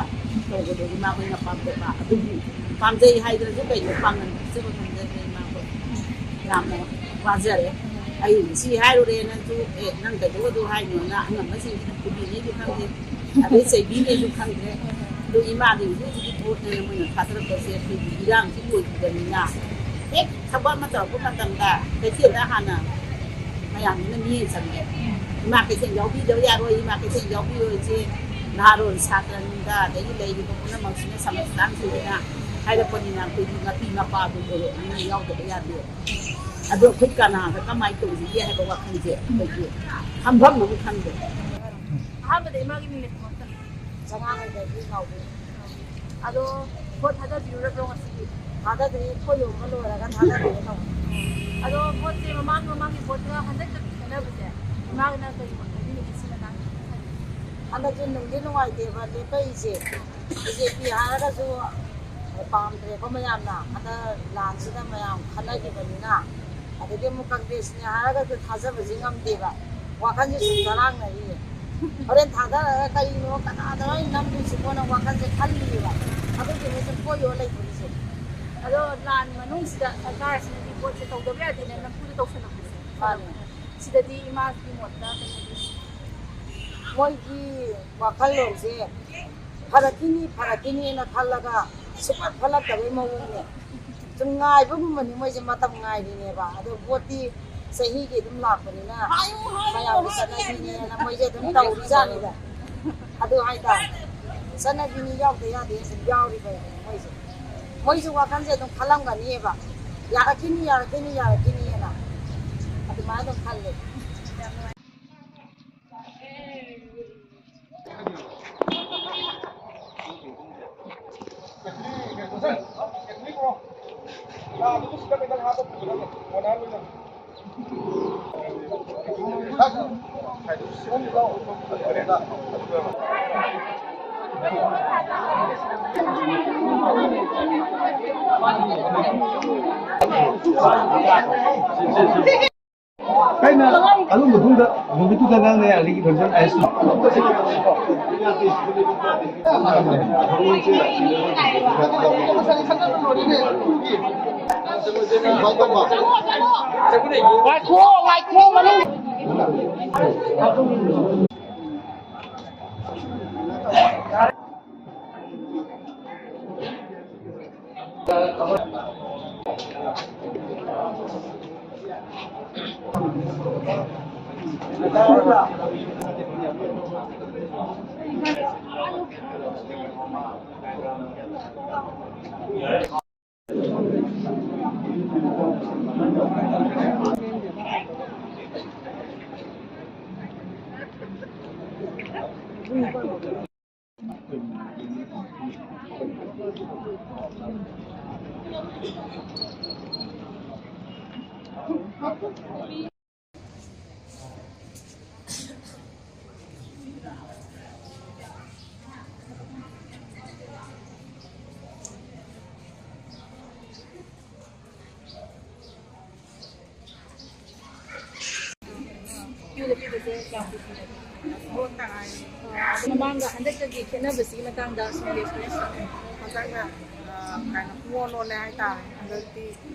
ꯇꯧꯕꯗꯣ ꯏꯃꯥ ꯍꯣꯏꯅ ꯄꯥꯝꯖꯕ꯫ ꯑꯗꯨꯕꯨ ꯄꯥꯝꯖꯩ ꯍꯥꯏꯗ꯭ꯔꯁꯨ ꯀꯩꯅꯣ ꯄꯥꯡꯒꯟ ꯄꯤꯖꯕ ꯉꯝꯖꯗ꯭ꯔꯦ ꯏꯃꯥ ꯍꯣꯏ꯫ ꯌꯥꯝꯅ ꯋꯥꯖꯔꯦ꯫ ꯑꯩ ꯁꯤ ꯍꯥꯏꯔꯨꯔꯦꯅ ꯅꯪꯁꯨ, "ꯑꯦ, ꯅꯪ ꯀꯩꯗꯧꯕꯗꯨ ꯍꯥꯏꯅꯣꯅ" ꯑꯉꯝꯕꯁꯤꯡꯁꯤꯅ ꯈꯨꯕꯤꯅꯤꯁꯨ ꯈꯪꯗꯦ, ꯑꯗꯩ ꯆꯩꯕꯤꯅꯦꯁꯨ ꯈꯪꯗ꯭ꯔꯦ꯫ ꯑꯗꯨ ꯏꯃꯥꯒꯤ ꯍꯧꯖꯤꯛ ꯍꯧꯖꯤꯛꯀꯤ ꯄꯣꯠꯅꯦꯅ ꯃꯣꯏꯅ ꯊꯥꯗꯔꯛꯄꯁꯦ ꯑꯩꯈꯣꯏꯒꯤ ꯏꯔꯥꯡꯁꯤ ꯂꯣꯏꯈꯤꯕꯅꯤꯅ ꯍꯦꯛ ꯊꯕꯛ ꯑꯃ ꯇꯧꯔꯛꯄ ꯃꯇꯝꯗ ꯀꯩꯊꯦꯜꯗ ꯍꯥꯟꯅ ꯃꯌꯥꯝꯁꯤꯅ ꯃꯤꯠꯌꯦꯡ ꯆꯪꯉꯦ꯫ ꯏꯃꯥ ꯀꯩꯊꯦꯜ ꯌꯥꯎꯕꯤꯗꯕ ꯌꯥꯔꯣꯏ, ꯏꯃꯥ ꯀꯩꯊꯦꯜ ꯌꯥꯎꯕꯤꯔꯣꯏꯁꯦ ꯅꯍꯥꯔꯣꯜ ꯁꯥꯇ꯭ꯔꯅꯤꯗ, ꯑꯗꯒꯤ ꯂꯩꯔꯤꯕ ꯄꯨꯝꯅꯃꯛꯁꯤꯅ ꯁꯃꯥꯖ ꯀꯥꯡꯁꯤꯡꯁꯤꯅ ꯍꯥꯏꯔꯛꯄꯅꯤꯅ ꯑꯩꯈꯣꯏꯒꯤ ꯃꯄꯤ ꯃꯄꯥꯗꯨ ꯑꯣꯏꯔꯛꯑꯅꯤꯅ ꯌꯥꯎꯗꯕ ꯌꯥꯗꯦ꯫ ꯑꯗꯣ ꯑꯩꯈꯣꯏ ꯀꯅꯥꯗ ꯀꯃꯥꯏꯅ ꯇꯧꯁꯤꯒꯦ ꯍꯥꯏꯕ ꯋꯥꯈꯜꯁꯦ ꯑꯩꯈꯣꯏꯒꯤ ꯈꯟꯐꯝ ꯑꯃ ꯈꯪꯗꯦ꯫ ꯑꯍꯥꯟꯕꯗ ꯏꯃꯥꯒꯤ ꯃꯤꯡ ꯂꯩꯐꯝ ꯑꯝꯇ ꯆꯉꯥꯡꯉꯩꯗꯒꯤ ꯉꯥꯎꯕꯤ꯫ ꯑꯗꯣ ꯚꯣꯠ ꯊꯥꯗꯕꯤꯔꯨꯔꯕ꯭ꯔꯣ ꯉꯁꯤꯗꯤ? ꯊꯥꯗꯗ꯭ꯔꯤ, ꯄꯣꯠ ꯌꯣꯟꯕ ꯂꯣꯏꯔꯒ ꯊꯥꯗꯗꯣꯏꯅꯦ ꯇꯧꯕ꯫ ꯑꯗꯣ ꯚꯣꯠꯁꯦ ꯃꯃꯥꯡ ꯃꯃꯥꯡꯒꯤ ꯚꯣꯠꯀ ꯍꯟꯗꯛꯀ ꯈꯦꯠꯅꯕꯁꯦ ꯏꯃꯥꯅ ꯀꯔꯤ ꯍꯥꯏꯕꯤꯅꯤꯡꯉꯤ ꯁꯤ ꯃꯇꯥꯡꯗ? ꯍꯟꯗꯛꯁꯦ ꯅꯨꯡꯗꯤ ꯅꯨꯡꯉꯥꯏꯇꯦꯕ ꯂꯦꯞꯄꯛꯏꯁꯦ꯫ ꯕꯤ ꯖꯦ ꯄꯤ ꯍꯥꯏꯔꯒꯁꯨ ꯄꯥꯝꯗ꯭ꯔꯦꯀꯣ ꯃꯌꯥꯝꯅ꯫ ꯍꯟꯗꯛ ꯂꯥꯟꯁꯤꯗ ꯃꯌꯥꯝ ꯈꯟꯅꯈꯤꯕꯅꯤꯅ꯫ ꯑꯗꯒꯤ ꯑꯃꯨꯛ ꯀꯪꯒ꯭ꯔꯦꯁꯅꯦ ꯍꯥꯏꯔꯒꯁꯨ ꯊꯥꯖꯕꯁꯤ ꯉꯝꯗꯦꯕ꯫ ꯋꯥꯈꯜꯁꯦ ꯁꯨꯝ ꯆꯔꯥꯡꯅꯔꯤꯌꯦ꯫ ꯍꯣꯔꯦꯟ ꯊꯥꯗꯔꯒ ꯀꯔꯤꯅꯣ, ꯀꯅꯥꯗꯅꯣ ꯑꯩꯅ ꯅꯝꯗꯣꯏꯁꯤꯕꯣꯅ ꯋꯥꯈꯜꯁꯦ ꯈꯜꯂꯤꯌꯦꯕ꯫ ꯑꯗꯨꯒꯤꯅꯦ ꯁꯨꯝ ꯀꯣꯏ ꯌꯣꯜ ꯂꯩꯊꯣꯛꯏꯁꯦ꯫ ꯑꯗꯣ ꯂꯥꯟ ꯃꯅꯨꯡꯁꯤꯗ ꯁꯔꯀꯥꯔꯁꯤꯅꯗꯤ ꯄꯣꯠꯁꯦ ꯇꯧꯗꯕ ꯌꯥꯗꯦꯅ ꯅꯝꯐꯨꯗ ꯇꯧꯁꯜꯂꯛꯄꯁꯦ꯫ ꯃꯥꯅꯦ꯫ ꯁꯤꯗꯗꯤ ꯏꯃꯥꯒꯤ ꯃꯣꯠꯇ ꯀꯩ ꯍꯥꯏꯕꯤꯅꯤꯡꯉꯤ? ꯃꯣꯏꯒꯤ ꯋꯥꯈꯜꯂꯣꯟꯁꯦ ꯐꯔꯛꯈꯤꯅꯤ, ꯐꯔꯛꯈꯤꯅꯤꯅ ꯈꯜꯂꯒ ꯁꯨꯡꯐꯠ ꯐꯠꯂꯛꯇꯕꯩ ꯃꯑꯣꯡꯅꯦ꯫ ꯁꯨꯝ ꯉꯥꯏꯕꯒꯨꯝꯕꯅꯤ, ꯃꯣꯏꯁꯦ ꯃꯇꯝ ꯉꯥꯏꯔꯤꯅꯦꯕ꯫ ꯑꯗꯣ ꯚꯣꯠꯇꯤ ꯆꯍꯤꯒꯤ ꯑꯗꯨꯝ ꯂꯥꯛꯄꯅꯤꯅ ꯃꯌꯥꯝꯒꯤ ꯆꯠꯅꯕꯤꯅꯦꯅ ꯃꯣꯏꯁꯦ ꯑꯗꯨꯝ ꯇꯧꯔꯤꯖꯥꯠꯅꯤꯗ꯫ ꯑꯗꯨ ꯍꯥꯏꯇꯥꯔꯦ, ꯆꯠꯅꯕꯤꯅꯤ, ꯌꯥꯎꯗ ꯌꯥꯗꯦ, ꯁꯨꯝ ꯌꯥꯎꯔꯤꯕꯅꯦ ꯃꯣꯏꯁꯦ꯫ ꯃꯣꯏꯁꯨ ꯋꯥꯈꯜꯁꯦ ꯑꯗꯨꯝ ꯈꯜꯂꯝꯒꯅꯤꯕ, "ꯌꯥꯔꯛꯈꯤꯅꯤ, ꯌꯥꯔꯛꯈꯤꯅꯤ, ꯌꯥꯔꯛꯈꯤꯅꯤꯅ", ꯑꯗꯨꯃꯥꯏꯅ ꯑꯗꯨꯝ ꯈꯜꯂꯦ꯫ ꯑꯩꯅ ꯑꯗꯨꯝ ꯃꯇꯨꯡꯗ ꯅꯨꯃꯤꯠꯇꯨꯗ ꯉꯥꯡꯅ ꯌꯥꯔꯗꯤ ꯏꯟꯐꯣꯔꯃꯦꯁꯟ ꯑꯥꯏꯁ ꯉꯥꯏꯈꯣ, ꯉꯥꯏꯈꯣ, ꯃꯅꯨꯡ꯫ ꯀ꯭ꯌꯨꯗ ꯄꯤꯕꯁꯦ ꯀꯌꯥꯝ ꯀꯨꯏ ꯀꯨꯏꯔꯒꯦ? ꯃꯃꯥꯡꯒ ꯍꯟꯗꯛꯇꯒꯤ ꯈꯦꯠꯅꯕꯁꯤꯒꯤ ꯃꯇꯥꯡꯗ ꯁꯣꯝꯒꯤ experience? ꯍꯟꯗꯛꯅ, ꯑ, ꯀꯩꯅꯣ, ꯄꯨꯡꯂꯣꯟ ꯂꯣꯜꯂꯦ ꯍꯥꯏꯇꯥꯔꯦ꯫ ꯍꯟꯗꯛꯇꯤ,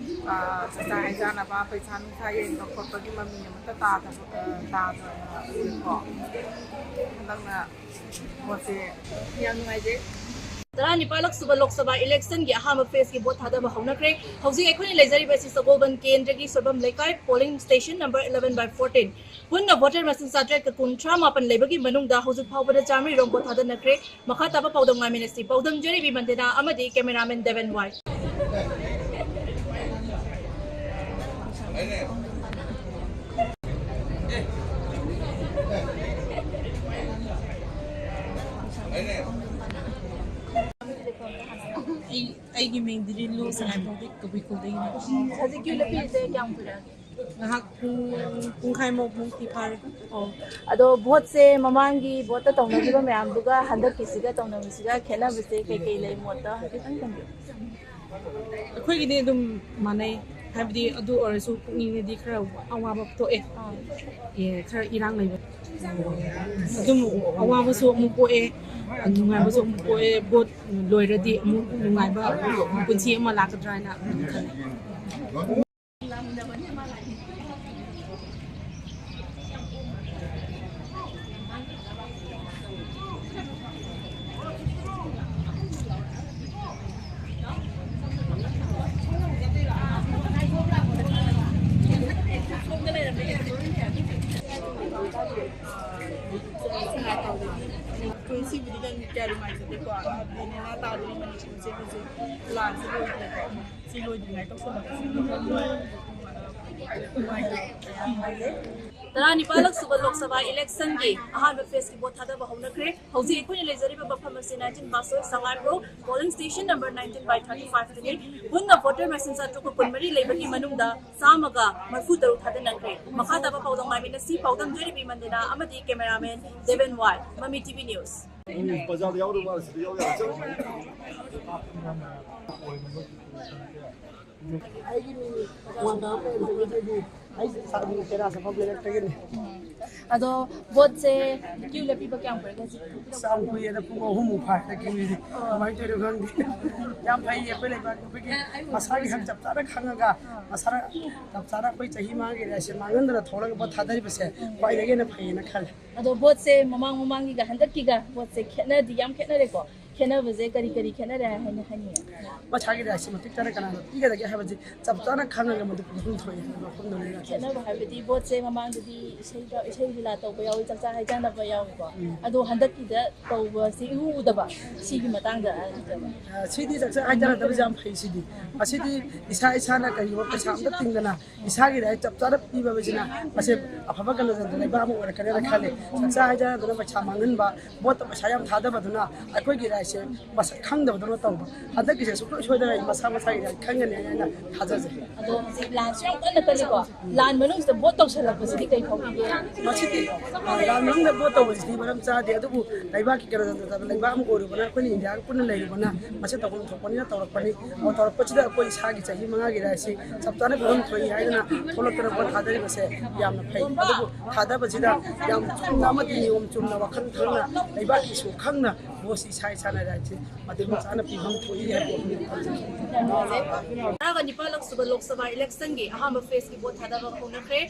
ꯑ, ꯆꯥꯛꯆꯥ ꯍꯩꯖꯥꯟꯅꯕ, ꯄꯩꯁꯥ ꯅꯨꯡꯁꯥ ꯌꯦꯟꯕ ꯈꯣꯠꯄꯒꯤ ꯃꯃꯤ ꯑꯃꯠꯇ ꯇꯥꯗꯕ, ꯑ, ꯇꯥꯗ꯭ꯔꯦꯀꯣ꯫ ꯍꯟꯗꯛꯅ ꯄꯣꯠꯁꯦ ꯌꯥꯝ ꯅꯨꯡꯉꯥꯏꯖꯩ꯫ ꯇꯔꯥꯅꯤꯄꯥꯜꯂꯛ ꯁꯨꯕ ꯂꯣꯛ ꯁꯚꯥ ꯏꯂꯦꯛꯁꯟꯒꯤ ꯑꯍꯥꯟꯕ ꯐꯦꯖꯀꯤ ꯚꯣꯠ ꯊꯥꯗꯕ ꯍꯧꯅꯈ꯭ꯔꯦ꯫ ꯍꯧꯖꯤꯛ ꯑꯩꯈꯣꯏꯅ ꯂꯩꯖꯔꯤꯕ ꯑꯁꯤ ꯁꯒꯣꯜꯕꯟ ꯀꯦꯟꯗ꯭ꯔꯒꯤ ꯁꯣꯏꯕꯝ ꯂꯩꯀꯥꯏ, polling station number eleven by fourteen꯫ ꯄꯨꯟꯅ ꯚꯣꯇꯔ ꯃꯁꯤꯡ ꯆꯥꯇ꯭ꯔꯦꯠꯀ ꯀꯨꯟꯊ꯭ꯔꯥ ꯃꯥꯄꯟ ꯂꯩꯕꯒꯤ ꯃꯅꯨꯡꯗ ꯍꯧꯖꯤꯛ ꯐꯥꯎꯕꯗ ꯆꯥꯃꯔꯤ ꯔꯣꯝ ꯚꯣꯠ ꯊꯥꯗꯅꯈ꯭ꯔꯦ꯫ ꯃꯈꯥ ꯇꯥꯕ ꯄꯥꯎꯗꯝ ꯉꯥꯏꯃꯤꯟꯅꯁꯤ꯫ ꯄꯥꯎꯗꯝꯖꯔꯤ ꯕꯤꯃꯟꯗꯅ ꯑꯃꯗꯤ cameraman ꯗꯦꯕꯟ ꯋꯥꯏ꯫ ꯑꯩ, ꯑꯩꯒꯤ ꯃꯤꯡ ꯗꯤꯂꯤꯂꯨ ꯁꯉꯥꯏꯄ꯭ꯔꯧꯗꯒꯤ, ꯀꯕꯨꯏ ꯈꯨꯜꯗꯒꯤꯅꯦ꯫ ꯎꯝ, ꯍꯧꯖꯤꯛ ꯀ꯭ꯌꯨ ꯂꯦꯞꯄꯤꯁꯦ ꯀꯌꯥꯝ ꯀꯨꯏꯔꯒꯦ? ꯉꯥꯏꯍꯥꯛ ꯄꯨꯡ, ꯄꯨꯡꯈꯥꯏꯃꯨꯛ ꯃꯨꯛꯇꯤ ꯐꯥꯔꯦ꯫ ꯑꯣ, ꯑꯗꯣ ꯚꯣꯠꯁꯦ ꯃꯃꯥꯡꯒꯤ ꯚꯣꯠꯇ ꯇꯧꯅꯈꯤꯕ ꯃꯌꯥꯝꯗꯨꯒ ꯍꯟꯗꯛꯀꯤꯁꯤꯒ ꯇꯧꯅꯕꯁꯤꯒ ꯈꯦꯠꯅꯕꯁꯦ ꯀꯩꯀꯩ ꯂꯩ? ꯃꯣꯠꯇ ꯍꯥꯏꯐꯦꯠꯇꯪ ꯊꯝꯕꯤꯌꯨ꯫ ꯑꯩꯈꯣꯏꯒꯤꯗꯤ ꯑꯗꯨꯝ ꯃꯥꯟꯅꯩ꯫ ꯍꯥꯏꯕꯗꯤ ꯑꯗꯨ ꯑꯣꯏꯔꯁꯨ ꯄꯨꯛꯅꯤꯡꯗꯗꯤ ꯈꯔ ꯑꯋꯥꯕ ꯊꯣꯛꯑꯦ꯫ ꯑꯦ, ꯈꯔ ꯏꯔꯥꯡ ꯂꯩꯕ꯫ ꯑꯗꯨꯝ ꯑꯋꯥꯕꯁꯨ ꯑꯃꯨꯛ ꯄꯣꯛꯑꯦ, ꯅꯨꯡꯉꯥꯏꯕꯁꯨ ꯑꯃꯨꯛ ꯄꯣꯛꯑꯦ꯫ ꯚꯣꯠ ꯂꯣꯏꯔꯗꯤ ꯑꯃꯨꯛ ꯅꯨꯡꯉꯥꯏꯕ ꯄꯨꯟꯁꯤ ꯑꯃ ꯂꯥꯛꯀꯗ꯭ꯔꯥ ꯍꯥꯏꯅ ꯑꯗꯨꯝ ꯈꯜꯂꯦ꯫ ꯑꯩꯈꯣꯏ ꯁꯤꯕꯨꯗꯤ ꯀꯌꯥ ꯅꯨꯡꯉꯥꯏꯖꯗꯦꯀꯣ, ꯍꯥꯏꯕꯗꯤ ꯅꯦꯅꯥ ꯇꯥꯗꯣꯔꯤ ꯃꯅꯤꯄꯨꯔꯁꯦ ꯍꯧꯖꯤꯛ ꯂꯥꯟꯁꯦ ꯂꯣꯏꯗ꯭ꯔꯤꯕꯀꯣ꯫ ꯁꯤ ꯂꯣꯏꯗ꯭ꯔꯤꯉꯩ ꯇꯧꯁꯜꯂꯛꯄꯁꯤꯅ ꯅꯨꯡꯉꯥꯏꯇꯦ꯫ ꯇꯔꯥꯅꯤꯄꯥꯜꯂꯛ ꯁꯨꯕ ꯂꯣꯛ ꯁꯚꯥ ꯏꯂꯦꯛꯁꯟꯒꯤ ꯑꯍꯥꯟꯕ ꯐꯦꯁꯀꯤ ꯚꯣꯠ ꯊꯥꯗꯕ ꯍꯧꯅꯈ꯭ꯔꯦ꯫ ꯍꯧꯖꯤꯛ ꯑꯩꯈꯣꯏꯅ ꯂꯩꯖꯔꯤꯕ ꯃꯐꯝ ꯑꯁꯤ nineteen Basoy Sangaipro polling station number nineteen by thirty five ꯇꯅꯤ꯫ ꯄꯨꯟꯅ ꯚꯣꯇꯔ ꯃꯁꯤꯡ ꯆꯥꯇ꯭ꯔꯨꯛꯀ ꯀꯨꯟꯃꯔꯤ ꯂꯩꯕꯒꯤ ꯃꯅꯨꯡꯗ ꯆꯥꯝꯃꯒ ꯃꯔꯤꯐꯨ ꯇꯔꯨꯛ ꯊꯥꯗꯅꯈ꯭ꯔꯦ꯫ ꯃꯈꯥ ꯇꯥꯕ ꯄꯥꯎꯗꯝ ꯉꯥꯏꯃꯤꯟꯅꯁꯤ꯫ ꯄꯥꯎꯗꯝ ꯖꯦꯔꯤꯕꯤ ꯃꯟꯗꯦꯅꯥ ꯑꯃꯗꯤ cameraman ꯗꯦꯕꯦꯟ ꯋꯥꯏ, ꯃꯃꯤ ꯇꯤ ꯚꯤ ꯅ꯭ꯌꯨꯁ꯫ ꯎꯝ, ꯕꯖꯥꯔꯗ ꯌꯥꯎꯔꯨꯕ ꯁꯤꯗ ꯌꯥꯎ ꯌꯥꯔꯣꯏ꯫ ꯑꯩꯒꯤ ꯃꯤꯡ ꯋꯥꯟꯗꯥ ꯑꯃ ꯂꯩꯔꯝꯗꯕꯒꯤ ꯑꯩ ꯁꯥ-, ꯇꯦꯔꯥ ꯁꯐꯝ ꯂꯩꯔꯛꯇꯒꯤꯅꯤ꯫ ꯑꯗꯣ ꯚꯣꯠꯁꯦ ꯀ꯭ꯌꯨ ꯂꯦꯞꯄꯤꯕ ꯀꯌꯥꯝ ꯀꯨꯏꯔꯒꯦ ꯍꯧꯖꯤꯛ? ꯑꯁ, ꯌꯥꯝ ꯀꯨꯏꯔꯦꯗ, ꯄꯨꯡ ꯑꯍꯨꯝꯃꯨꯛ ꯐꯥꯔꯦ ꯀ꯭ꯌꯨꯁꯦ꯫ ꯀꯃꯥꯏꯅ ꯇꯧꯔꯤꯅꯣ ꯈꯪꯗꯦ꯫ ꯌꯥꯝ ꯐꯩꯌꯦ, ꯑꯩꯈꯣꯏ ꯂꯩꯕꯥꯛ ꯑꯩꯈꯣꯏꯒꯤ ꯃꯁꯥꯒꯤ ꯍꯛ ꯆꯞ ꯆꯥꯅ ꯈꯪꯉꯒ, ꯃꯁꯥꯅ ꯆꯞ ꯆꯥꯅ ꯑꯩꯈꯣꯏ ꯆꯍꯤ ꯃꯉꯥꯒꯤ ꯔꯦꯁꯁꯦ ꯃꯥꯡꯍꯟꯗꯅ ꯊꯣꯛꯂꯒ ꯚꯣꯠ ꯊꯥꯗꯔꯤꯕꯁꯦ ꯈ꯭ꯋꯥꯏꯗꯒꯤ ꯍꯦꯟꯅ ꯐꯩꯌꯦꯅ ꯈꯜꯂꯦ꯫ ꯑꯗꯣ ꯚꯣꯠꯁꯦ ꯃꯃꯥꯡ ꯃꯃꯥꯡꯒꯤꯒ ꯍꯟꯗꯛꯀꯤꯒ ꯚꯣꯠꯁꯦ ꯈꯦꯠꯅꯗꯤ ꯌꯥꯝ ꯈꯦꯠꯅꯔꯦꯀꯣ꯫ ꯈꯦꯠꯅꯕꯁꯦ ꯀꯔꯤ ꯀꯔꯤ ꯈꯦꯠꯅꯔꯦ ꯍꯥꯏꯅ ꯍꯥꯏꯅꯤꯡꯉꯦ? ꯃꯁꯥꯒꯤ ꯔꯥꯏꯠꯁꯦ ꯃꯇꯤꯛ ꯆꯥꯅ ꯀꯅꯥꯅ ꯄꯤꯒꯗꯒꯦ ꯍꯥꯏꯕꯁꯤ ꯆꯞ ꯆꯥꯅ ꯈꯪꯉꯒ ꯃꯗꯨ ꯄꯤꯐꯝ ꯊꯣꯛꯑꯦ ꯍꯥꯏꯕ ꯋꯥꯐꯝꯗꯨꯅꯤ꯫ ꯈꯦꯠꯅꯕ ꯍꯥꯏꯕꯗꯤ ꯚꯣꯠꯁꯦ ꯃꯃꯥꯡꯗꯗꯤ ꯏꯁꯩ ꯏꯁꯩ ꯂꯤꯂꯥ ꯇꯧꯕ ꯌꯥꯎꯏ, ꯆꯥꯛꯆꯥ ꯍꯩꯖꯥꯅꯕ ꯌꯥꯎꯏꯀꯣ꯫ ꯎꯝ꯫ ꯑꯗꯣ ꯍꯟꯗꯛꯀꯤꯗ ꯇꯧꯕꯁꯤ ꯏꯎ ꯎꯗꯕ, ꯁꯤꯒꯤ ꯃꯇꯥꯡꯗ ꯍꯥꯏꯕꯤꯌꯨ꯫ ꯑ, ꯁꯤꯗꯤ ꯆꯥꯛꯆꯥ ꯍꯩꯖꯥꯅꯗꯕꯁꯦ ꯌꯥꯝ ꯐꯩ꯫ ꯁꯤꯗꯤ, ꯃꯁꯤꯗꯤ ꯏꯁꯥ ꯏꯁꯥꯅ ꯀꯔꯤꯒꯨꯝꯕ ꯄꯩꯁꯥ ꯑꯝꯇ ꯇꯤꯡꯗꯅ ꯏꯁꯥꯒꯤ ꯔꯥꯏꯠ ꯆꯞ ꯆꯥꯅ ꯄꯤꯕꯁꯤꯅ ꯃꯁꯤ ꯑꯐꯕ ꯒꯅꯇꯟꯇ꯭ꯔ ꯂꯩꯕꯥꯛ ꯑꯃ ꯑꯣꯏꯔꯛꯀꯅꯦꯅ ꯈꯜꯂꯤ꯫ ꯆꯥꯛꯆꯥ ꯍꯩꯖꯥꯅꯗꯅ ꯄꯩꯁꯥ ꯃꯥꯡꯍꯟꯕ, ꯚꯣꯠꯇ ꯄꯩꯁꯥ ꯌꯥꯝ ꯊꯥꯗꯕꯗꯨꯅ ꯑꯩꯈꯣꯏꯒꯤ ꯔꯥꯏꯠ ꯁꯦ ꯃꯁꯛ ꯈꯪꯗꯕꯗꯧꯅ ꯇꯧꯕ꯫ ꯍꯟꯗꯛꯀꯤꯁꯦ ꯁꯨꯡꯁꯣꯏ ꯁꯣꯏꯗꯅ ꯑꯩ ꯃꯁꯥ ꯃꯁꯥꯒꯤ ꯈꯪꯒꯅꯤ ꯍꯥꯏꯅ ꯊꯥꯖꯖꯩ꯫ ꯑꯗꯣ ꯍꯧꯖꯤꯛ ꯂꯥꯟꯁꯨ ꯌꯥꯝ ꯀꯟꯅ ꯀꯜꯂꯤꯀꯣ, ꯂꯥꯟ ꯃꯅꯨꯡꯁꯤꯗ ꯚꯣꯠ ꯇꯧꯁꯜꯂꯛꯄꯁꯤꯗꯤ ꯀꯩ ꯐꯥꯎꯕꯤꯒꯦ? ꯃꯁꯤꯗꯤ, ꯑ, ꯂꯥꯟ ꯃꯅꯨꯡꯗ ꯚꯣꯠ ꯇꯧꯕꯁꯤꯗꯤ ꯃꯔꯝ ꯆꯥꯗꯦ, ꯑꯗꯨꯕꯨ ꯂꯩꯕꯥꯛꯀꯤ ꯀꯩꯅꯣ ꯂꯩꯕꯥꯛ ꯑꯃ ꯑꯣꯏꯔꯨꯕꯅ, ꯑꯩꯈꯣꯏꯅ ꯏꯟꯗꯤꯌꯥꯒ ꯄꯨꯟꯅ ꯂꯩꯔꯨꯕꯅ, ꯃꯁꯤ ꯇꯧꯐꯝ ꯊꯣꯛꯄꯅꯤꯅ ꯇꯧꯔꯛꯄꯅꯤ꯫ ꯑꯣ, ꯇꯧꯔꯛꯄꯁꯤꯗ ꯑꯩꯈꯣꯏ ꯏꯁꯥꯒꯤ ꯆꯍꯤ ꯃꯉꯥꯒꯤ ꯔꯥꯏꯠꯁꯤ ꯆꯞ ꯆꯥꯅ ꯄꯤꯐꯝ ꯊꯣꯛꯏ ꯍꯥꯏꯗꯅ ꯊꯣꯛꯂꯛꯇꯅ ꯚꯣꯠ ꯊꯥꯗꯔꯤꯕꯁꯦ ꯌꯥꯝꯅ ꯐꯩ꯫ ꯑꯗꯨꯕꯨ ꯊꯥꯗꯕꯁꯤꯗ ꯌꯥꯝ ꯆꯨꯝꯅ ꯑꯃꯗꯤ ꯅꯤꯌꯣꯝ ꯆꯨꯝꯅ, ꯋꯥꯈꯜ ꯈꯪꯅ, ꯂꯩꯕꯥꯛꯀꯤꯁꯨ ꯈꯪꯅ ꯚꯣꯠꯁꯤ ꯏꯁꯥ ꯏꯁꯥꯅ ꯔꯥꯏꯠꯁꯤ ꯃꯇꯤꯛ ꯆꯥꯅ ꯄꯤꯐꯝ ꯊꯣꯛꯏ ꯍꯥꯏꯕ ꯋꯥꯐꯝ ꯊꯝꯖꯒꯦ꯫ ꯇꯔꯥꯒ ꯅꯤꯄꯥꯜꯂꯛ ꯁꯨꯕ ꯂꯣꯛ ꯁꯚꯥ ꯏꯂꯦꯛꯁꯟꯒꯤ ꯑꯍꯥꯟꯕ ꯐꯦꯁꯀꯤ ꯚꯣꯠ ꯊꯥꯗꯕ ꯍꯧꯅꯈ꯭ꯔꯦ꯫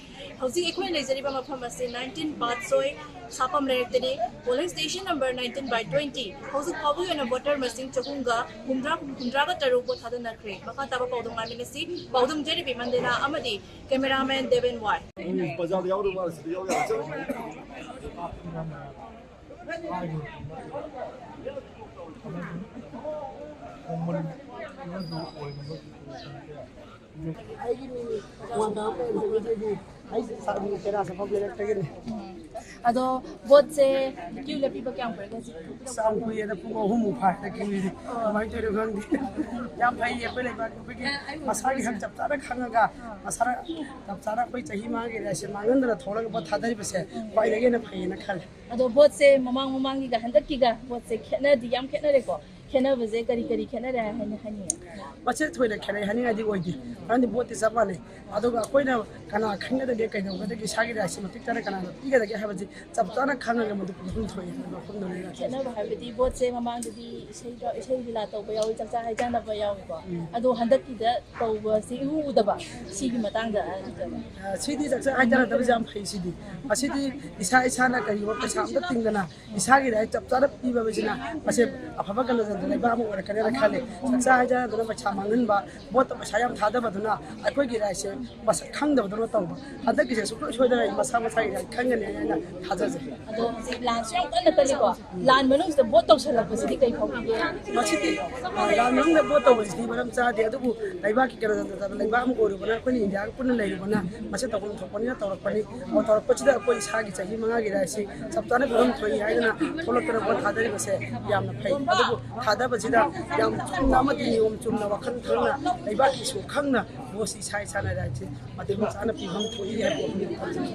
ꯍꯧꯖꯤꯛ ꯑꯩꯈꯣꯏꯅ ꯂꯩꯖꯔꯤꯕ ꯃꯐꯝ ꯑꯁꯤ ꯅꯥꯏꯟꯇꯤꯟ ꯄꯥꯠꯁꯣꯏ ꯁꯥꯐꯝ ꯂꯩꯔꯛꯇꯅꯤ꯫ Polling station number nineteen by twenty. ꯍꯧꯖꯤꯛ ꯐꯥꯎꯕꯒꯤ ꯑꯣꯏꯅ ꯚꯣꯇꯔ ꯃꯁꯤꯡ ꯆꯍꯨꯝꯒ ꯍꯨꯝꯗ꯭ꯔꯥ, ꯍꯨꯝꯗ꯭ꯔꯥꯒ ꯇꯔꯨꯛ ꯚꯣꯠ ꯊꯥꯗꯅꯈ꯭ꯔꯦ꯫ ꯃꯈꯥ ꯇꯥꯕ ꯄꯥꯎꯗꯝ ꯉꯥꯏꯃꯤꯟꯅꯁꯤ꯫ ꯄꯥꯎꯗꯝ ꯖꯦꯔꯤꯕꯤ ꯃꯟꯗꯦꯅꯥ ꯑꯃꯗꯤ ꯀꯦꯃꯦꯔꯥꯃꯦꯟ ꯗꯦꯕꯦꯟ ꯋꯥꯏ꯫ ꯕꯖꯥꯔꯗ ꯌꯥꯎꯔꯕ ꯁꯤꯗ ꯌꯥꯎ ꯌꯥꯔꯦ꯫ ꯑꯩꯒꯤ ꯃꯤꯡ ꯋꯥꯟꯗꯥ ꯑꯃ ꯂꯩꯔꯝꯕꯗꯒꯤ ꯑꯩꯁꯦ ꯇꯦꯔꯥ ꯆꯠꯐꯝ ꯂꯩꯔꯛꯇꯒꯤꯅꯤ꯫ ꯑꯗꯣ ꯚꯣꯠꯁꯦ ꯀ꯭ꯌꯨ ꯂꯦꯞꯄꯤꯕ ꯀꯌꯥꯝ ꯀꯨꯏꯔꯒꯦ ꯍꯧꯖꯤꯛ? ꯌꯥꯝ ꯀꯨꯏꯔꯦꯗ, ꯄꯨꯡ ꯑꯍꯨꯝꯃꯨꯛ ꯐꯥꯔꯦꯗ ꯀ꯭ꯌꯨꯁꯦ꯫ ꯀꯃꯥꯏꯅ ꯇꯧꯔꯤꯅꯣ ꯈꯪꯗꯦ꯫ ꯌꯥꯝ ꯐꯩꯌꯦ, ꯑꯩꯈꯣꯏ ꯂꯩꯕꯥꯛꯀꯤ ꯑꯩꯈꯣꯏꯒꯤ ꯃꯁꯥꯒꯤ ꯍꯛ ꯆꯞ ꯆꯥꯅ ꯈꯪꯉꯒ, ꯃꯁꯥꯅ ꯆꯞ ꯆꯥꯅ ꯑꯩꯈꯣꯏ ꯆꯍꯤ ꯃꯉꯥꯒꯤ ꯔꯥꯏꯠꯁꯦ ꯃꯥꯡꯍꯟꯗꯅ ꯊꯣꯛꯂꯒ ꯚꯣꯠ ꯊꯥꯗꯔꯤꯕꯁꯦ ꯈ꯭ꯋꯥꯏꯗꯒꯤ ꯍꯦꯟꯅ ꯐꯩꯌꯦꯅ ꯈꯜꯂꯦ꯫ ꯑꯗꯣ ꯚꯣꯠꯁꯦ ꯃꯃꯥꯡ ꯃꯃꯥꯡꯒꯤꯒ ꯍꯟꯗꯛꯀꯤꯒ ꯚꯣꯠꯁꯦ ꯈꯦꯠꯅꯗꯤ ꯌꯥꯝ ꯈꯦꯠꯅꯔꯦꯀꯣ꯫ ꯈꯦꯠꯅꯕꯁꯦ ꯀꯔꯤ ꯀꯔꯤ ꯈꯦꯠꯅꯔꯦ ꯍꯥꯏꯅ ꯍꯥꯏꯅꯤꯡꯉꯦ? ꯃꯁꯤ ꯊꯣꯏꯅ ꯈꯦꯠꯅꯩ ꯍꯥꯏꯅꯤꯡꯉꯥꯏꯗꯤ ꯑꯣꯏꯗꯦ, ꯃꯔꯝꯗꯤ ꯚꯣꯠꯇꯤ ꯆꯞ ꯃꯥꯟꯅꯩ꯫ ꯑꯗꯨꯒ ꯑꯩꯈꯣꯏꯅ ꯀꯅꯥ ꯈꯪꯅꯗꯒꯦ, ꯀꯩꯗꯧꯒꯗꯒꯦ, ꯏꯁꯥꯒꯤ ꯔꯥꯏꯠꯁꯦ ꯃꯇꯤꯛ ꯆꯥꯅ ꯀꯅꯥꯅ ꯄꯤꯒꯗꯒꯦ ꯍꯥꯏꯕꯁꯤ ꯆꯞ ꯆꯥꯅ ꯈꯪꯉꯒ ꯃꯗꯨ ꯄꯤꯐꯝ ꯊꯣꯛꯏ ꯍꯥꯏꯕ ꯋꯥꯐꯝꯗꯨꯅꯤ꯫ ꯈꯦꯠꯅꯕ ꯍꯥꯏꯕꯗꯤ ꯚꯣꯠꯁꯦ ꯃꯃꯥꯡꯗꯗꯤ ꯏꯁꯩ ꯏꯁꯩ ꯂꯤꯂꯥ ꯇꯧꯕ ꯌꯥꯎꯏ, ꯆꯥꯛꯆꯥ ꯍꯩꯖꯥꯟꯅꯕ ꯌꯥꯎꯏꯀꯣ꯫ ꯎꯝ꯫ ꯑꯗꯣ ꯍꯟꯗꯛꯀꯤꯗ ꯇꯧꯕꯁꯤ ꯏꯎ ꯎꯗꯕ, ꯁꯤꯒꯤ ꯃꯇꯥꯡꯗ ꯍꯥꯏꯕꯤꯌꯨ꯫ ꯑ, ꯁꯤꯗꯤ ꯆꯥꯛꯆꯥ ꯍꯩꯖꯥꯟꯅꯗꯕꯁꯦ ꯌꯥꯝ ꯐꯩ꯫ ꯁꯤꯗꯤ, ꯃꯁꯤꯗꯤ ꯏꯁꯥ ꯏꯁꯥꯅ ꯀꯔꯤꯒꯨꯝꯕ ꯄꯩꯁꯥ ꯑꯝꯇ ꯇꯤꯡꯗꯅ ꯏꯁꯥꯒꯤ ꯔꯥꯏꯠ ꯆꯞ ꯆꯥꯅ ꯄꯤꯕ ꯍꯥꯏꯕꯁꯤꯅ ꯃꯁꯤ ꯑꯐꯕ ꯀꯩꯅꯣꯗ ꯂꯩꯕꯥꯛ ꯑꯃ ꯑꯣꯏꯔꯛꯀꯅꯦꯅ ꯈꯜꯂꯤ꯫ ꯆꯥꯛꯆꯥ ꯍꯩꯖꯥꯟꯅꯗꯅ ꯄꯩꯁꯥ ꯃꯥꯡꯍꯟꯕ, ꯚꯣꯠꯇ ꯄꯩꯁꯥ ꯌꯥꯝ ꯊꯥꯗꯕꯗꯨꯅ ꯑꯩꯈꯣꯏꯒꯤ ꯔꯥꯏꯠꯁꯦ ꯃꯁꯛ ꯈꯪꯗꯕꯗꯧꯅ ꯇꯧꯕ꯫ ꯍꯟꯗꯛꯀꯤꯁꯦ ꯁꯨꯡꯁꯣꯏ ꯁꯣꯏꯗꯅ ꯑꯩ ꯃꯁꯥ ꯃꯁꯥꯒꯤ ꯔꯥꯏꯠ ꯈꯪꯒꯅꯤ ꯍꯥꯏꯅ ꯊꯥꯖꯖꯩ꯫ ꯑꯗꯣ ꯍꯧꯖꯤꯛ ꯂꯥꯟꯁꯨ ꯌꯥꯝ ꯀꯟꯅ ꯀꯜꯂꯤꯀꯣ, ꯂꯥꯟ ꯃꯅꯨꯡꯁꯤꯗ ꯚꯣꯠ ꯇꯧꯁꯜꯂꯛꯄꯁꯤꯗꯤ ꯀꯩ ꯐꯥꯎꯕꯤꯒꯦ? ꯃꯁꯤꯗꯤ, ꯑ, ꯂꯥꯟ ꯃꯅꯨꯡꯗ ꯚꯣꯠ ꯇꯧꯕꯁꯤꯗꯤ ꯃꯔꯝ ꯆꯥꯗꯦ, ꯑꯗꯨꯕꯨ ꯂꯩꯕꯥꯛꯀꯤ ꯀꯩꯅꯣꯗ ꯂꯩꯕꯥꯛ ꯑꯃ ꯑꯣꯏꯔꯨꯕꯅ, ꯑꯩꯈꯣꯏꯅ ꯏꯟꯗꯤꯌꯥꯒ ꯄꯨꯟꯅ ꯂꯩꯔꯨꯕꯅ ꯃꯁꯤ ꯇꯧꯐꯝ ꯊꯣꯛꯄꯅꯤꯅ ꯇꯧꯔꯛꯄꯅꯤ꯫ ꯑꯣ, ꯇꯧꯔꯛꯄꯁꯤꯗ ꯑꯩꯈꯣꯏ ꯏꯁꯥꯒꯤ ꯆꯍꯤ ꯃꯉꯥꯒꯤ ꯔꯥꯏꯠꯁꯤ ꯆꯞ ꯆꯥꯅ ꯐꯤꯕꯝ ꯊꯣꯛꯏ ꯍꯥꯏꯗꯅ ꯊꯣꯛꯂꯛꯇꯅ ꯚꯣꯠ ꯊꯥꯗꯔꯤꯕꯁꯦ ꯌꯥꯝꯅ ꯐꯩ꯫ ꯑꯗꯨꯕꯨ ꯊꯥꯗꯕꯁꯤꯗ ꯌꯥꯝ ꯆꯨꯝꯅ ꯑꯃꯗꯤ ꯅꯤꯌꯣꯝ ꯆꯨꯝꯅ, ꯋꯥꯈꯜ ꯈꯪꯅ, ꯂꯩꯕꯥꯛꯀꯤꯁꯨ ꯈꯪꯅ ꯚꯣꯠꯁꯤ ꯏꯁꯥ ꯏꯁꯥꯅ ꯔꯥꯏꯠꯁꯤ ꯃꯇꯤꯛ ꯆꯥꯅ ꯄꯤꯐꯝ ꯊꯣꯛꯏ ꯍꯥꯏꯕ ꯋꯥꯐꯝ ꯊꯝꯖꯒꯦ꯫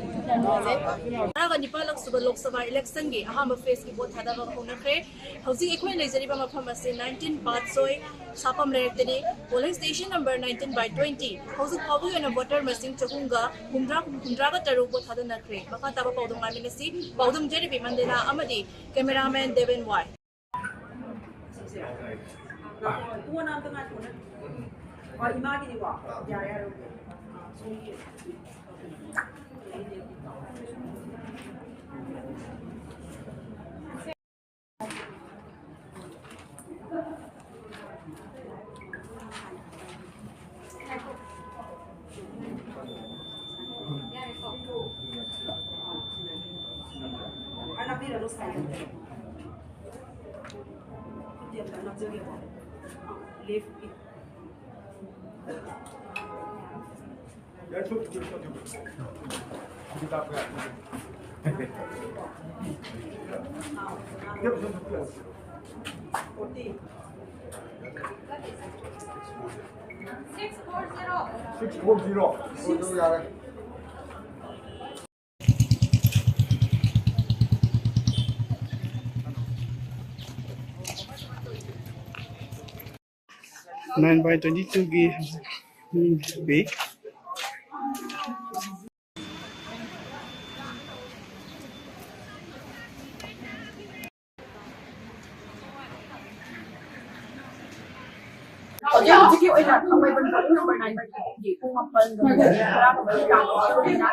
ꯇꯔꯥꯒ ꯅꯤꯄꯥꯜꯂꯛ ꯁꯨꯕ ꯂꯣꯛ ꯁꯚꯥ ꯏꯂꯦꯛꯁꯟꯒꯤ ꯑꯍꯥꯟꯕ ꯐꯦꯁꯀꯤ ꯚꯣꯠ ꯊꯥꯗꯕ ꯍꯧꯅꯈ꯭ꯔꯦ꯫ ꯍꯧꯖꯤꯛ ꯑꯩꯈꯣꯏꯅ ꯂꯩꯖꯔꯤꯕ ꯃꯐꯝ ꯑꯁꯤ nineteen Patsoi ꯁꯥꯄꯝ ꯂꯩꯔꯛꯇꯅꯤ꯫ Polling station number nineteen by twenty꯫ ꯍꯧꯖꯤꯛ ꯐꯥꯎꯕꯒꯤ ꯑꯣꯏꯅ ꯚꯣꯇꯔ ꯃꯁꯤꯡ ꯆꯍꯨꯝꯒ ꯍꯨꯝꯗ꯭ꯔꯥ, ꯍꯨꯝꯗ꯭ꯔꯥꯒ ꯇꯔꯨꯛ ꯚꯣꯠ ꯊꯥꯗꯅꯈ꯭ꯔꯦ꯫ ꯃꯈꯥ ꯇꯥꯕ ꯄꯥꯎꯗꯝ ꯉꯥꯏꯃꯤꯟꯅꯁꯤ꯫ ꯄꯥꯎꯗꯝ ꯖꯦꯔꯤꯕꯤ ꯃꯟꯗꯦꯅꯥ ꯑꯃꯗꯤ ꯀꯦꯃꯦꯔꯥꯃꯦꯟ ꯗꯦꯕꯦꯟ ꯋꯥꯏ꯫ ꯉꯥꯏꯈꯣ, ꯉꯥꯏꯈꯣ, ꯉꯥꯏꯈꯣ꯫ ꯏꯕꯨꯡꯉꯣ, ꯅꯪ ꯑꯝꯇ ꯉꯥꯏꯈꯣꯅꯦ꯫ ꯑꯣ, ꯏꯃꯥꯒꯤꯅꯤꯀꯣ? ꯌꯥꯔꯦ, ꯌꯥꯔꯦ, ꯑꯣꯀꯦ꯫ ꯑꯥ, ꯁꯣꯝꯒꯤ꯫ Six four zero. Nine by twenty two ꯒꯤ ꯃꯤ ꯄꯤ꯫ ꯍꯧꯖꯤꯛ ꯍꯧꯖꯤꯛꯀꯤ ꯑꯣꯏꯅ ꯊꯥꯡꯃꯩꯕꯟ polling number nine by twenty two ꯒꯤ ꯄꯨꯡ ꯃꯥꯄꯟꯒ ꯃꯤꯅꯤꯠ ꯇꯔꯥꯒ ꯃꯔꯤ ꯇꯥꯕꯒꯤ ꯑꯣꯏꯅ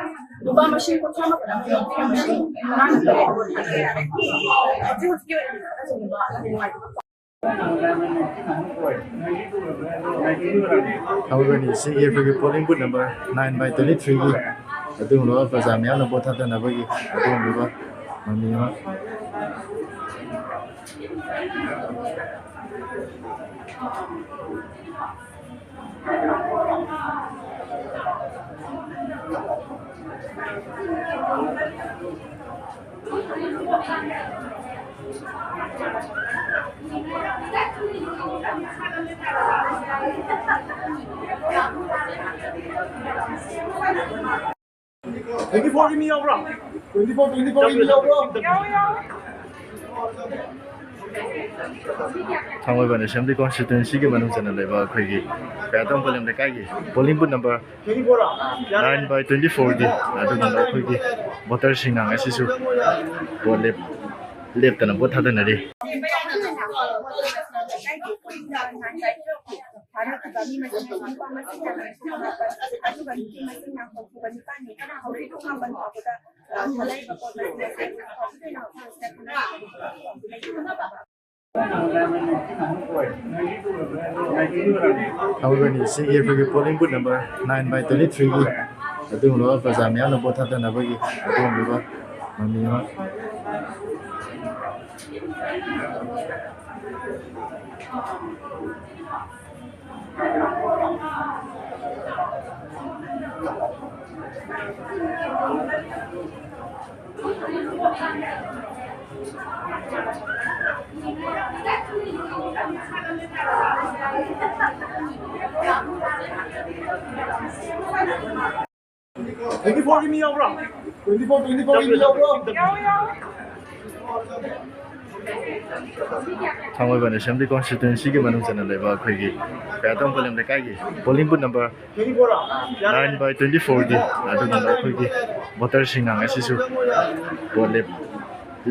ꯂꯨꯄꯥ ꯃꯁꯤꯡ ꯀꯨꯟꯊ꯭ꯔꯥ ꯃꯥꯄꯟ ꯑꯃ ꯂꯧꯕꯤꯔꯝꯕꯁꯤꯡ ꯇꯔꯥꯅꯤꯊꯣꯏ ꯍꯧꯖꯤꯛ ꯍꯧꯖꯤꯛꯀꯤ ꯑꯣꯏꯅ ꯅꯨꯡꯉꯥꯏꯇꯕ ꯊꯥꯡꯃꯩꯕꯟ ꯏꯁ ꯁꯤꯒꯤ ꯑꯩꯈꯣꯏꯒꯤ polling booth number nine by twenty three ꯒꯤ ꯑꯗꯨꯒꯨꯝꯂꯕ ꯄ꯭ꯔꯖꯥ ꯃꯌꯥꯝꯅ ꯚꯣꯠ ꯊꯥꯗꯅꯕꯒꯤ ꯑꯗꯨꯒꯨꯝꯂꯕ ꯃꯃꯤ ꯑꯃ꯫ Twenty four ꯒꯤ ꯃꯤ ꯌꯥꯎꯕ꯭ꯔꯣ? Twenty four, twenty four ꯒꯤ ꯃꯤ ꯌꯥꯎꯕ꯭ꯔꯣ? ꯊꯥꯡꯃꯩꯕꯟ Assembly Constituency ꯒꯤ ꯃꯅꯨꯡ ꯆꯟꯅ ꯂꯩꯕ ꯑꯩꯈꯣꯏꯒꯤ ꯀꯌꯥꯇꯣꯡ ꯄꯂꯦꯝ ꯂꯩꯀꯥꯏꯒꯤ polling booth number nine by twenty four ꯒꯤ ꯑꯗꯨꯒꯨꯝꯕ ꯑꯩꯈꯣꯏꯒꯤ voter ꯁꯤꯡꯅ ꯉꯁꯤꯁꯨ ꯚꯣꯠ ꯂꯦꯞ-, ꯂꯦꯞꯇꯅ ꯚꯣꯠ ꯊꯥꯗꯅꯔꯤ꯫ ꯊꯥꯔꯛꯈꯤꯕ ꯃꯤ ꯃꯁꯤꯡꯅ ꯅꯨꯄꯥ ꯃꯁꯤꯡꯅ ꯅꯤꯐꯨ ꯃꯥꯄꯟ, ꯑꯗꯨꯒ ꯅꯨꯄꯤ ꯃꯁꯤꯡꯅ ꯍꯨꯝꯐꯨꯒ ꯅꯤꯄꯥꯟꯅꯤ꯫ ꯍꯧꯖꯤꯛ ꯃꯥꯄꯟ ꯐꯥꯎꯕꯗ, ꯑ, ꯊꯥꯗꯔꯤꯕ ꯄꯣꯠ ꯃꯁꯤꯡ ꯑꯁꯤ ꯍꯧꯖꯤꯛ ꯑꯣꯏꯅ ꯍꯣꯜꯁꯦꯜ ꯊꯥꯡꯃꯩꯕꯟ ꯏꯁ ꯁꯤꯒꯤ ꯑꯩꯈꯣꯏꯒꯤ polling booth number nine by twenty three ꯒꯤ ꯑꯗꯨꯒꯨꯝꯂꯕ ꯄ꯭ꯔꯖꯥ ꯃꯤꯌꯥꯝꯅ ꯚꯣꯠ ꯊꯥꯗꯅꯕꯒꯤ ꯑꯗꯨꯒꯨꯝꯂꯕ ꯃꯃꯤ ꯑꯃ꯫ Twenty four ꯒꯤ ꯃꯤ ꯌꯥꯎꯕ꯭ꯔꯣ? Twenty four, twenty four ꯒꯤ ꯃꯤ ꯌꯥꯎꯕ꯭ꯔꯣ? ꯊꯥꯡꯃꯩꯕꯟ Assembly Constituency ꯒꯤ ꯃꯅꯨꯡ ꯆꯟꯅ ꯂꯩꯕ ꯑꯩꯈꯣꯏꯒꯤ ꯀꯌꯥꯇꯣꯡ ꯄꯂꯦꯝ ꯂꯩꯀꯥꯏꯒꯤ polling booth number nine by twenty four ꯒꯤ ꯑꯗꯨꯒꯨꯝꯕ ꯑꯩꯈꯣꯏꯒꯤ voter ꯁꯤꯡꯅ ꯉꯁꯤꯁꯨ ꯚꯣꯠ ꯂꯦꯞ-,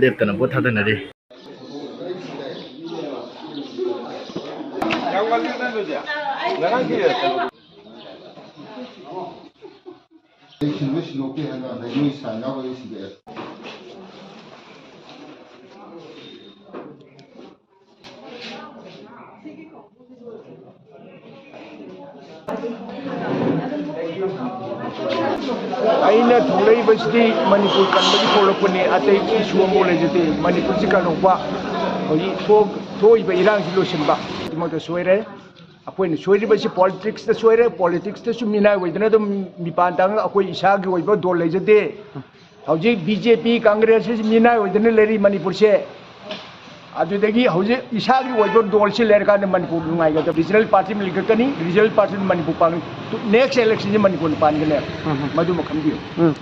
ꯂꯦꯞꯇꯅ ꯚꯣꯠ ꯊꯥꯗꯅꯔꯤ꯫ ꯑꯩ ꯁꯤꯟꯕ ꯁꯤꯟꯗꯣꯛꯇꯦ ꯍꯥꯏꯕ, ꯑꯗꯩ ꯅꯣꯏ ꯁꯥꯏꯟ ꯌꯥꯎꯔꯒ ꯑꯩ ꯁꯤꯟꯗꯣꯛꯑꯦ꯫ ꯑꯩꯅ ꯊꯣꯛꯂꯛꯏꯕꯁꯤꯗꯤ ꯃꯅꯤꯄꯨꯔ ꯀꯟꯕꯒꯤ ꯊꯣꯛꯂꯛꯄꯅꯤ, ꯑꯇꯩ ꯏꯁꯨ ꯑꯃꯐꯥꯎ ꯂꯩꯖꯗꯦ꯫ ꯃꯅꯤꯄꯨꯔꯁꯤ ꯀꯟꯍꯧꯕ, ꯍꯧꯖꯤꯛ ꯊꯣꯛ-, ꯊꯣꯛꯏꯕ ꯏꯔꯥꯡꯁꯤ ꯂꯣꯏꯁꯤꯟꯕ, ꯑꯗꯨꯃꯛꯇ ꯁꯣꯏꯔꯦ꯫ ꯑꯩꯈꯣꯏꯅ ꯁꯣꯏꯔꯤꯕꯁꯤ ꯄꯣꯂꯤꯇꯤꯛꯁꯇ ꯁꯣꯏꯔꯦ꯫ ꯄꯣꯂꯤꯇꯤꯛꯁꯇꯁꯨ ꯃꯤꯅꯥꯏ ꯑꯣꯏꯗꯅ ꯑꯗꯨꯝ ꯃꯤꯄꯥꯟ ꯇꯥꯡꯉꯒ ꯑꯩꯈꯣꯏ ꯏꯁꯥꯒꯤ ꯑꯣꯏꯕ ꯗꯣꯜ ꯂꯩꯖꯗꯦ꯫ ꯍꯧꯖꯤꯛ ꯕꯤ ꯖꯦ ꯄꯤ, ꯀꯪꯒ꯭ꯔꯦꯁꯁꯤ ꯃꯤꯅꯥꯏ ꯑꯣꯏꯗꯅ ꯂꯩꯔꯤ ꯃꯅꯤꯄꯨꯔꯁꯦ꯫ ꯑꯗꯨꯗꯒꯤ ꯍꯧꯖꯤꯛ ꯏꯁꯥꯒꯤ ꯑꯣꯏꯕ ꯗꯣꯜꯁꯤ ꯂꯩꯔꯀꯥꯟꯗ ꯃꯅꯤꯄꯨꯔ ꯅꯨꯡꯉꯥꯏꯒꯗꯕ꯫ ꯔꯤꯖꯅꯦꯜ ꯄꯥꯔꯇꯤ ꯑꯃ ꯂꯤꯡꯈꯠꯀꯅꯤ, ꯔꯤꯖꯅꯦꯜ ꯄꯥꯔꯇꯤꯅ ꯃꯅꯤꯄꯨꯔ ꯄꯥꯡ-, ꯅꯦꯛꯁ ꯏꯂꯦꯛꯁꯟꯁꯤ ꯃꯅꯤꯄꯨꯔꯅ ꯄꯥꯟꯒꯅꯦꯕ꯫ ꯎꯝ꯫ ꯃꯗꯨꯃ ꯈꯪꯕꯤꯌꯨ꯫ ꯎꯝ꯫